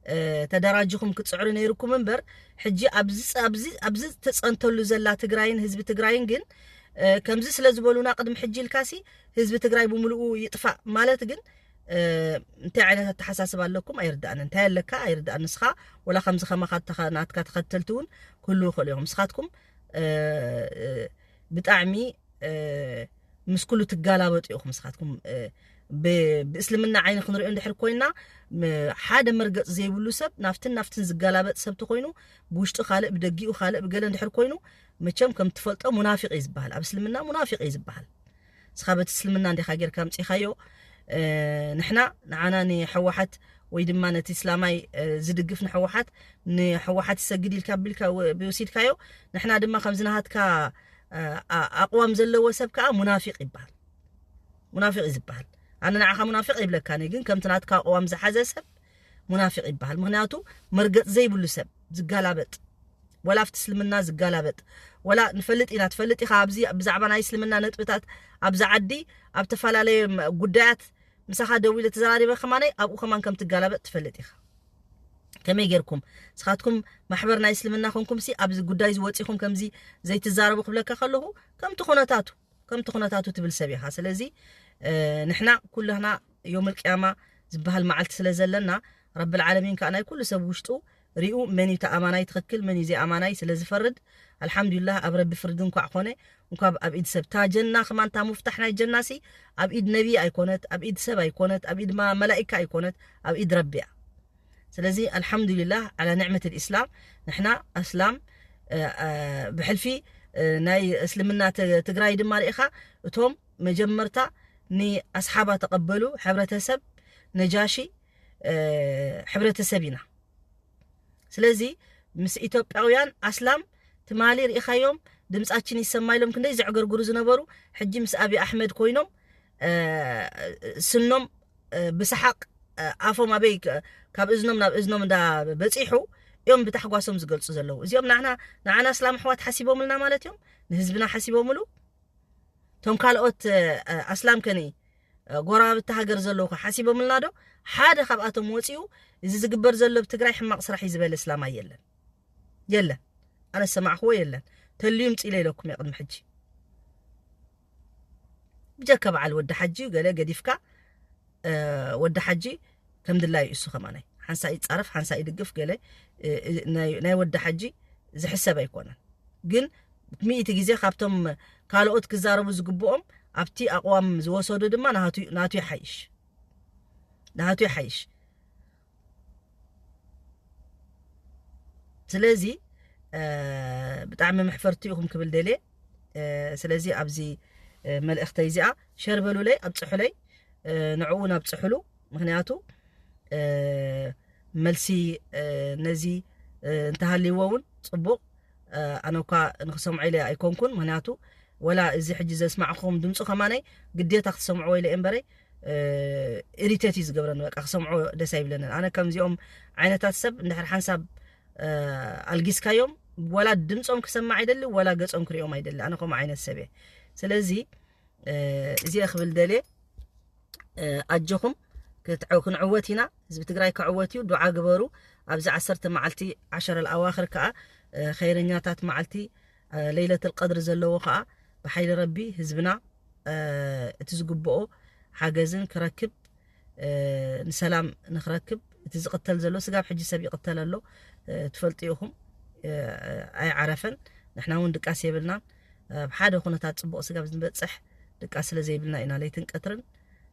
እ፣ ተደራጅኹም ክትፅዕሩ ነይርኩም እምበር ሕጂ ኣብዚ ፅ- ኣብዚ ኣብዚ ተፀንተሉ ዘላ ትግራይን ህዝቢ ትግራይን ግን እ፣ ከምዚ ስለ ዝበሉና ቅድሚ ሕጂ ኢልካሲ ህዝቢ ትግራይ ብምልኡ ይጥፋእ ማለት ግን እ፣ እንታይ ዓይነት ኣተሓሳስባ ኣለኩም ኣይርዳእን። እንታይ ኣለካ ኣይርዳእን። ንስኻ ወላ ከምዚ ከማኻ ተኸ- ናትካ ተኸተልቲ እውን ክህልዉ ይኽእሉ እዮም። ንስኻትኩም እ፣ እ፣ ብጣዕሚ እ፣ ምስ ኩሉ ትጋላበጡ ኢኹም ንስኻትኩም እ፣ ብ- ብእስልምና ዓይኒ ክንሪኦ እንድሕር ኮይና ም- ሓደ መርገፅ ዘይብሉ ሰብ ናፍትን ናፍትን ዝጋላበጥ ሰብ ተኮይኑ ብውሽጡ ካልእ ብደጊኡ ካልእ ብገለ እንድሕር ኮይኑ መቸም ከም ትፈልጦ ሙናፊቅ እዩ ዝበሃል። ኣብ እስልምና ሙናፊቅ እዩ ዝበሃል። ንስኻ በቲ እስልምና እንዲኻ ጌርካ ኣምፂኻዮ እ፣ ንሕና ንዓና ንሕወሓት ወይ ድማ ነቲ እስላማይ እ፣ ዝድግፍ ንሕወሓት ንሕወሓት ይሰግድ ኢልካ ቢልካ ወ- ብወሲድካዮ ንሕና ድማ ከምዚ ናሃትካ እ፣ ኣ- ኣቕዋም ዘለዎ ሰብ ከዓ ሙናፊቅ ይበሃል። ሙናፊቅ እዩ ዝበሃል። ኣነ ንዓኻ ሙናፊቅ ይብለካን ግን ከምቲ ናትካ ኣቕዋም ዝሓዘ ሰብ ሙናፊቅ ይበሃል። ምክንያቱ መርገፅ ዘይብሉ ሰብ ዝጋላበጥ ወላ ኣብቲ እስልምና ዝጋላበጥ ወላ ንፈልጥ ኢና ትፈልጥ ኢኻ ኣብዚ ብዛዕባ ናይ እስልምና ነጥብታት ኣብዚ ዓዲ ኣብ ተፈላለየ ም- ጉዳያት ምሳኻ ደው ኢለ ተዘራሪበ ከማነይ ኣብኡ ከማን ከም ትጋላበጥ ትፈልጥ ኢኻ። ከመይ ጌርኩም ንስኻትኩም ማሕበር ናይ እስልምና ኮንኩም ሲ ኣብዚ ጉዳይ ዝወፂኹም ከምዚ ዘይትዛረቡ ክብለካ ከለኹ ከምቲ ኩነታቱ ከምቲ ኩነታቱ ትብል ሰብ ኢኻ። ስለዚ እ፣ ንሕና ኩላህና ዮም ልቅያማ ዝበሃል መዓልቲ ስለ ዘለና ረብል ዓለሚን ከዓ ናይ ኩሉ ሰብ ውሽጡ ሪኡ መን እዩ ተኣማናይ ትኽክል፣ መን እዩ ዘይኣማናይ ስለ ዝፈርድ፣ ኣልሓምዱሊላህ ኣብ ረቢ ፍርዲ እንኳዕ ኮነ፣ እንኳ ኣብ ኢድ ሰብ። እታ ጀና ከማን፣ እታ ሙፍታሕ ናይ ጀናሲ ኣብ ኢድ ነቢ ኣይኮነት፣ ኣብ ኢድ ሰብ ኣይኮነት፣ ኣብ ኢድ ማ-፣ መላኢካ ኣይኮነት፣ ኣብ ኢድ ረቢ እያ። ስለዚ ኣልሓምዱሊላህ ዓላ ኒዕመት ልእስላም፣ ንሕና ኣስላም። እ፣ እ፣ ብሕልፊ፣ እ፣ ናይ እስልምና ት-፣ ትግራይ ድማ ርኢኻ፣ እቶም መጀመርታ ንኣስሓባ ተቐበሉ ሕብረተሰብ ነጃሺ፣ እ፣ ሕብረተሰብ ኢና። ስለዚ ምስ ኢትዮጵያውያን ኣስላም ትማሊ ርኢኻዮም፣ ድምጻችን ይሰማ ኢሎም ክንደይ ዘዕገርግሩ ዝነበሩ፣ ሕጂ ምስ ኣብይ ኣሕመድ ኮይኖም፣ እ፣ ስኖም፣ እ፣ ብሰሓቕ፣ እ፣ ኣፎም ኣበይ ከ-፣ ካብ እዝኖም ናብ እዝኖም እንዳ በጺሑ እዮም ብታሕጓሶም ዝገልጹ ዘለዉ። እዚኦም ንዓና፣ ንዓና ኣስላም ኣሕዋት ሓሲቦምልና ማለት እዮም፣ ንህዝብና ሓሲቦምሉ። እቶም ካልኦት፣ እ፣ ኣስላም ከኒ፣ እ፣ ጎረባብቲ ሃገር ዘለዉ ከ ሓሲቦምልና ዶ? ሓደ ካብኣቶም ወጺኡ፣ እዚ ዝግበር ዘሎ ኣብ ትግራይ ሕማቕ ስራሕ እዩ ዝበለ እስላማይ የለን። የለን። ኣነ ዝሰማዕክዎ የለን። ተልዩ ምጽእ ኢለ ኢለኩም እየ ቅድሚ ሕጂ። ብጀካ በዓል ወዲ ሓጂ ገለ ገዲፍካ፣ እ፣ ወዲ ሓጂ ከም ድላዩ እሱ ከማናይ ሓንሳእ ይጻረፍ፣ ሓንሳእ ይድግፍ፣ ገለ፣ እ፣ እ፣ ናይ፣ ናይ ወዲ ሓጂ ዝሕሰብ ኣይኮነን። ግን ሚእቲ ግዜ ካብቶም ካልኦት ክዛረቡ ዝግብኦም ኣብቲ ኣቕዋም ዝወሰዱ ድማ ናቱ፣ ናቱ ይሓይሽ። ናቱ ይሓይሽ። ስለዚ፣ እ፣ ብጣዕሚ መሕፈርቲ ኢኹም ክብል ደልየ። እ፣ ስለዚ ኣብዚ፣ እ፣ መልእኽተይ እዚኣ ሸር በሉለይ፣ ኣብጽሑለይ፣ እ፣ ንዕኡ እውን ኣብጽሑሉ። ምኽንያቱ፣ እ፣ መልሲ፣ እ፣ ነዚ፣ እ፣ እንተሃልይዎ እውን ጽቡቕ። እ፣ ኣነ እኳ ንክሰምዖ ኢለ ኣይኮንኩን፣ ምኽንያቱ ወላ እዚ ሕጂ ዘስማዕኹም ድምፁ ከማነይ ግዴታ ክትሰምዕዎ ኢለ እየ እምበረይ፣ እ፣ ኢሪቴት እዩ ዝገብረኒ። በቃ ክሰምዖ ደስ ኣይብለንን። ኣነ ከምዚኦም ዓይነታት ሰብ እንድሕር ሓንሳብ፣ እ፣ ኣልጊስካዮም፣ ወላ ድምፆም ክሰማዕ ኣይደሊ፣ ወላ ገፆም ክሪኦም ኣይደሊ። ኣነ ከምኡ ዓይነት ሰብ እየ። ስለዚ፣ እ፣ እዚ እየ ክብል ደልየ። እ፣ ኣጆኹም፣ ክትዕ-፣ ክንዕወት ኢና። ህዝቢ ትግራይ ክዕወት እዩ። ዱዓ ግበሩ። ኣብዚ ዓሰርተ መዓልቲ፣ ዓሸረ ኣዋኽር ከኣ፣ እ፣ ኸይረኛታት መዓልቲ፣ እ፣ ለይለተል ቀድሪ ዘለዎ ከኣ፣ ብሓይሊ ረቢ ህዝብና፣ እ፣ እቲ ዝግብኦ ሓገዝን ክረክብ፣ እ፣ ንሰላም ንክረክብ፣ እቲ ዝቕተል ዘሎ ስጋብ ሕጂ ሰብ ይቕተል ኣሎ፣ እ፣ ትፈልጡ ኢኹም። እ፣ ኣይዓረፈን። ንሕና እውን ድቃስ የብልናን። ኣብ ሓደ ኩነታት ጽቡቕ ስጋብ ዝንበጽሕ ድቃስ ስለ ዘይብልና ኢና ለይትን ቀትርን፣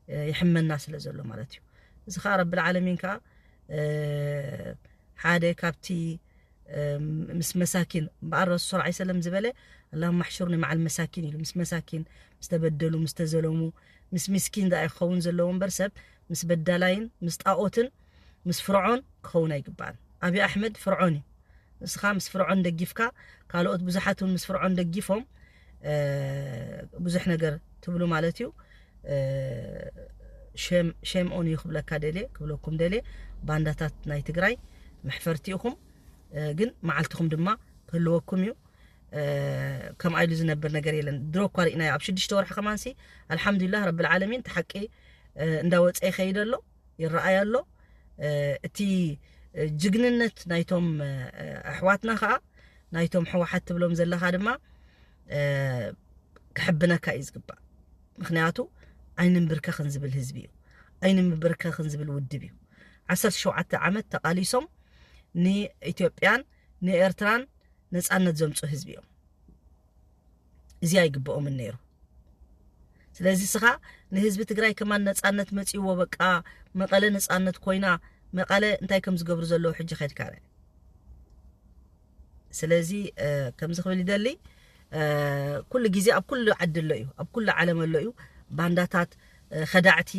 እ፣ ይሕመና ስለ ዘሎ ማለት እዩ። እዚ ኸኣ ረብል ዓለሚን ከኣ፣ እ፣ ሓደ ካብቲ፣ እ፣ ምስ መሳኪን እምበኣር ረሱል ሰለላሁ ዐለይሂ ወሰለም ዝበለ፣ ኣላሁመ ኣሕሹርኒ መዓል መሳኪን ኢሉ። ምስ መሳኪን፣ ምስ ተበደሉ፣ ምስ ተዘለሙ፣ ምስ ምስኪን ደኣ ክኸውን ዘለዎ እምበር ሰብ ምስ በዳላይን ምስ ጣኦትን ምስ ፍርዖን ክኸውን ኣይግባእን። ኣብይ ኣሕመድ ፍርዖን እዩ። ንስኻ ምስ ፍርዖን ደጊፍካ፣ ካልኦት ብዙሓት እውን ምስ ፍርዖን ደጊፎም፣ እ፣ ብዙሕ ነገር ትብሉ ማለት እዩ። እ፣ ሼም፣ ሼም ኦን እዩ ክብለካ ደልየ፣ ክብለኩም ደልየ። ባንዳታት ናይ ትግራይ መሕፈርቲ ኢኹም፣ እ፣ ግን መዓልትኹም ድማ ክህልወኩም እዩ። እ፣ ከምኣ ኢሉ ዝነብር ነገር የለን። ድሮ እኳ ርኢናዮ። ኣብ ሽዱሽተ ወርሒ ከማንሲ፣ ኣልሓምዱሊላህ ረብል ዓለሚን፣ እቲ ሓቂ፣ እ፣ እንዳወፀ ይኸይድ ኣሎ፣ ይረኣይ ኣሎ። እ፣ እቲ፣ እ፣ ጅግንነት ናይቶም፣ እ፣ ኣሕዋትና ኸኣ፣ ናይቶም ሕወሓት ትብሎም ዘለኻ ድማ፣ እ፣ ክሕብነካ እዩ ዝግባእ። ምኽንያቱ፣ ኣይንንብርከኽን ዝብል ህዝቢ እዩ። ኣይንንብርከኽን ዝብል ውድብ እዩ። ዓሰርተ ሸውዓተ ዓመት ተቓሊሶም ንኢትዮጵያን ንኤርትራን ነጻነት ዘምጹ ህዝቢ እዮም። እዚ ኣይግብኦምን ነይሩ። ስለዚ ስኻ ንህዝቢ ትግራይ ከማን ነጻነት መጺዎ፣ በቃ መቐለ ነጻነት ኮይና፣ መቐለ እንታይ ከም ዝገብሩ ዘለዉ ሕጂ ከድካ ርእ። ስለዚ፣ እ፣ ከምዚ ክብል ይደሊ፣ እ፣ ኩሉ ግዜ ኣብ ኩሉ ዓዲ ኣሎ እዩ፣ ኣብ ኩሉ ዓለም ኣሎ እዩ። ባንዳታት፣ እ፣ ኸዳዕቲ፣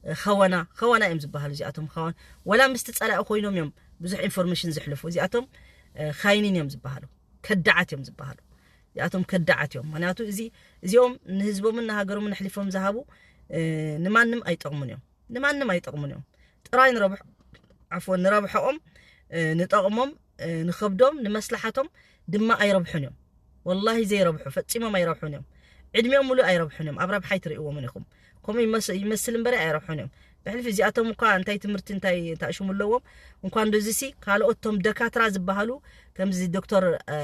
እ፣ ኸወና፣ ኸወና እዮም ዝበሃሉ እዚኣቶም። ኸወን-፣ ወላ ምስቲ ጸላኢ ኮይኖም እዮም ብዙሕ ኢንፎርሜሽን ዝሕልፉ። እዚኣቶም፣ እ፣ ኻይኒን እዮም ዝበሃሉ፣ ከዳዓት እዮም ዝበሃሉ። እዚኣቶም ከዳዓት እዮም። ምኽንያቱ እዚ፣ እዚኦም ንህዝቦምን ንሃገሮምን ኣሕሊፎም ዝሃቡ፣ እ፣ ንማንም ኣይጠቕሙን እዮም። ንማንም ኣይጠቕሙን እዮም። ጥራይ ንረብሕ-፣ ዓፍወን፣ ንረብሐኦም፣ እ፣ ንጠቕሞም፣ እ፣ ንኸብዶም፣ ንመስላሓቶም ድማ ኣይረብሑን እዮም። ወላሂ ዘይረብሑ፣ ፈጺሞም ኣይረብሑን እዮም። ዕድሚኦም ሙሉእ ኣይረብሑን እዮም። ኣብ ረብሓ ኣይትርእይዎምን ኢኹም። ከምኡ ይመስ-፣ ይመስል እምበሪ ኣይረብሑን እዮም። ብሕልፊ እዚኣቶም እኳ እንታይ ትምህርቲ እንታይ ታእሽሙ ኣለዎም? እንኳን ዶዚሲ ካልኦት ቶም ደካትራ ዝበሃሉ፣ ከምዚ ዶክተር፣ እ፣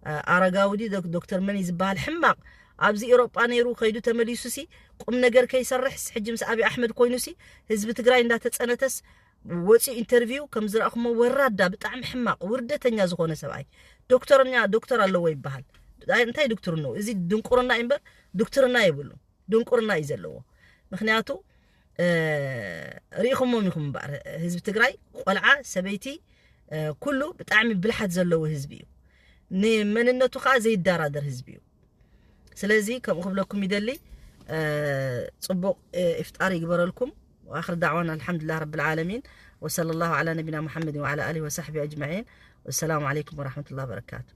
እ፣ ኣረጋዊ ድዩ፣ ዶክ-፣ ዶክተር መን እዩ ዝበሃል ሕማቕ፣ ኣብዚ ኤውሮጳ ነይሩ ከይዱ ተመሊሱሲ ቁም ነገር ከይሰርሕስ፣ ሕጂ ምስ ኣብይ ኣሕመድ ኮይኑሲ ህዝቢ ትግራይ እንዳተጸነተስ ወፂኡ ኢንተርቪው ከም ዝረእኹሞ ወራዳ፣ ብጣዕሚ ሕማቕ ውርደተኛ ዝኾነ ሰብኣይ። ዶክተርኛ ዶክተር ኣለዎ ይበሃል። እንታይ ዶክትርንኡ? እዚ ድንቁርና እዩ እምበር ዶክትርና የብሉ። ድንቁርና እዩ ዘለዎ። ምክንያቱ ርኢኹሞም ኢኹም እምበኣር፣ ህዝቢ ትግራይ፣ ቆልዓ፣ ሰበይቲ፣ ኩሉ ብጣዕሚ ብልሓት ዘለዎ ህዝቢ እዩ። ንመንነቱ ከዓ ዘይደራደር ህዝቢ እዩ። ስለዚ ከምኡ ክብለኩም ይደሊ። ፅቡቕ ኢፍጣር ይግበረልኩም። واخر دعوانا الحمد لله رب العالمين، وصلى الله على نبينا محمد وعلى اله وصحبه اجمعين، والسلام عليكم ورحمه الله وبركاته.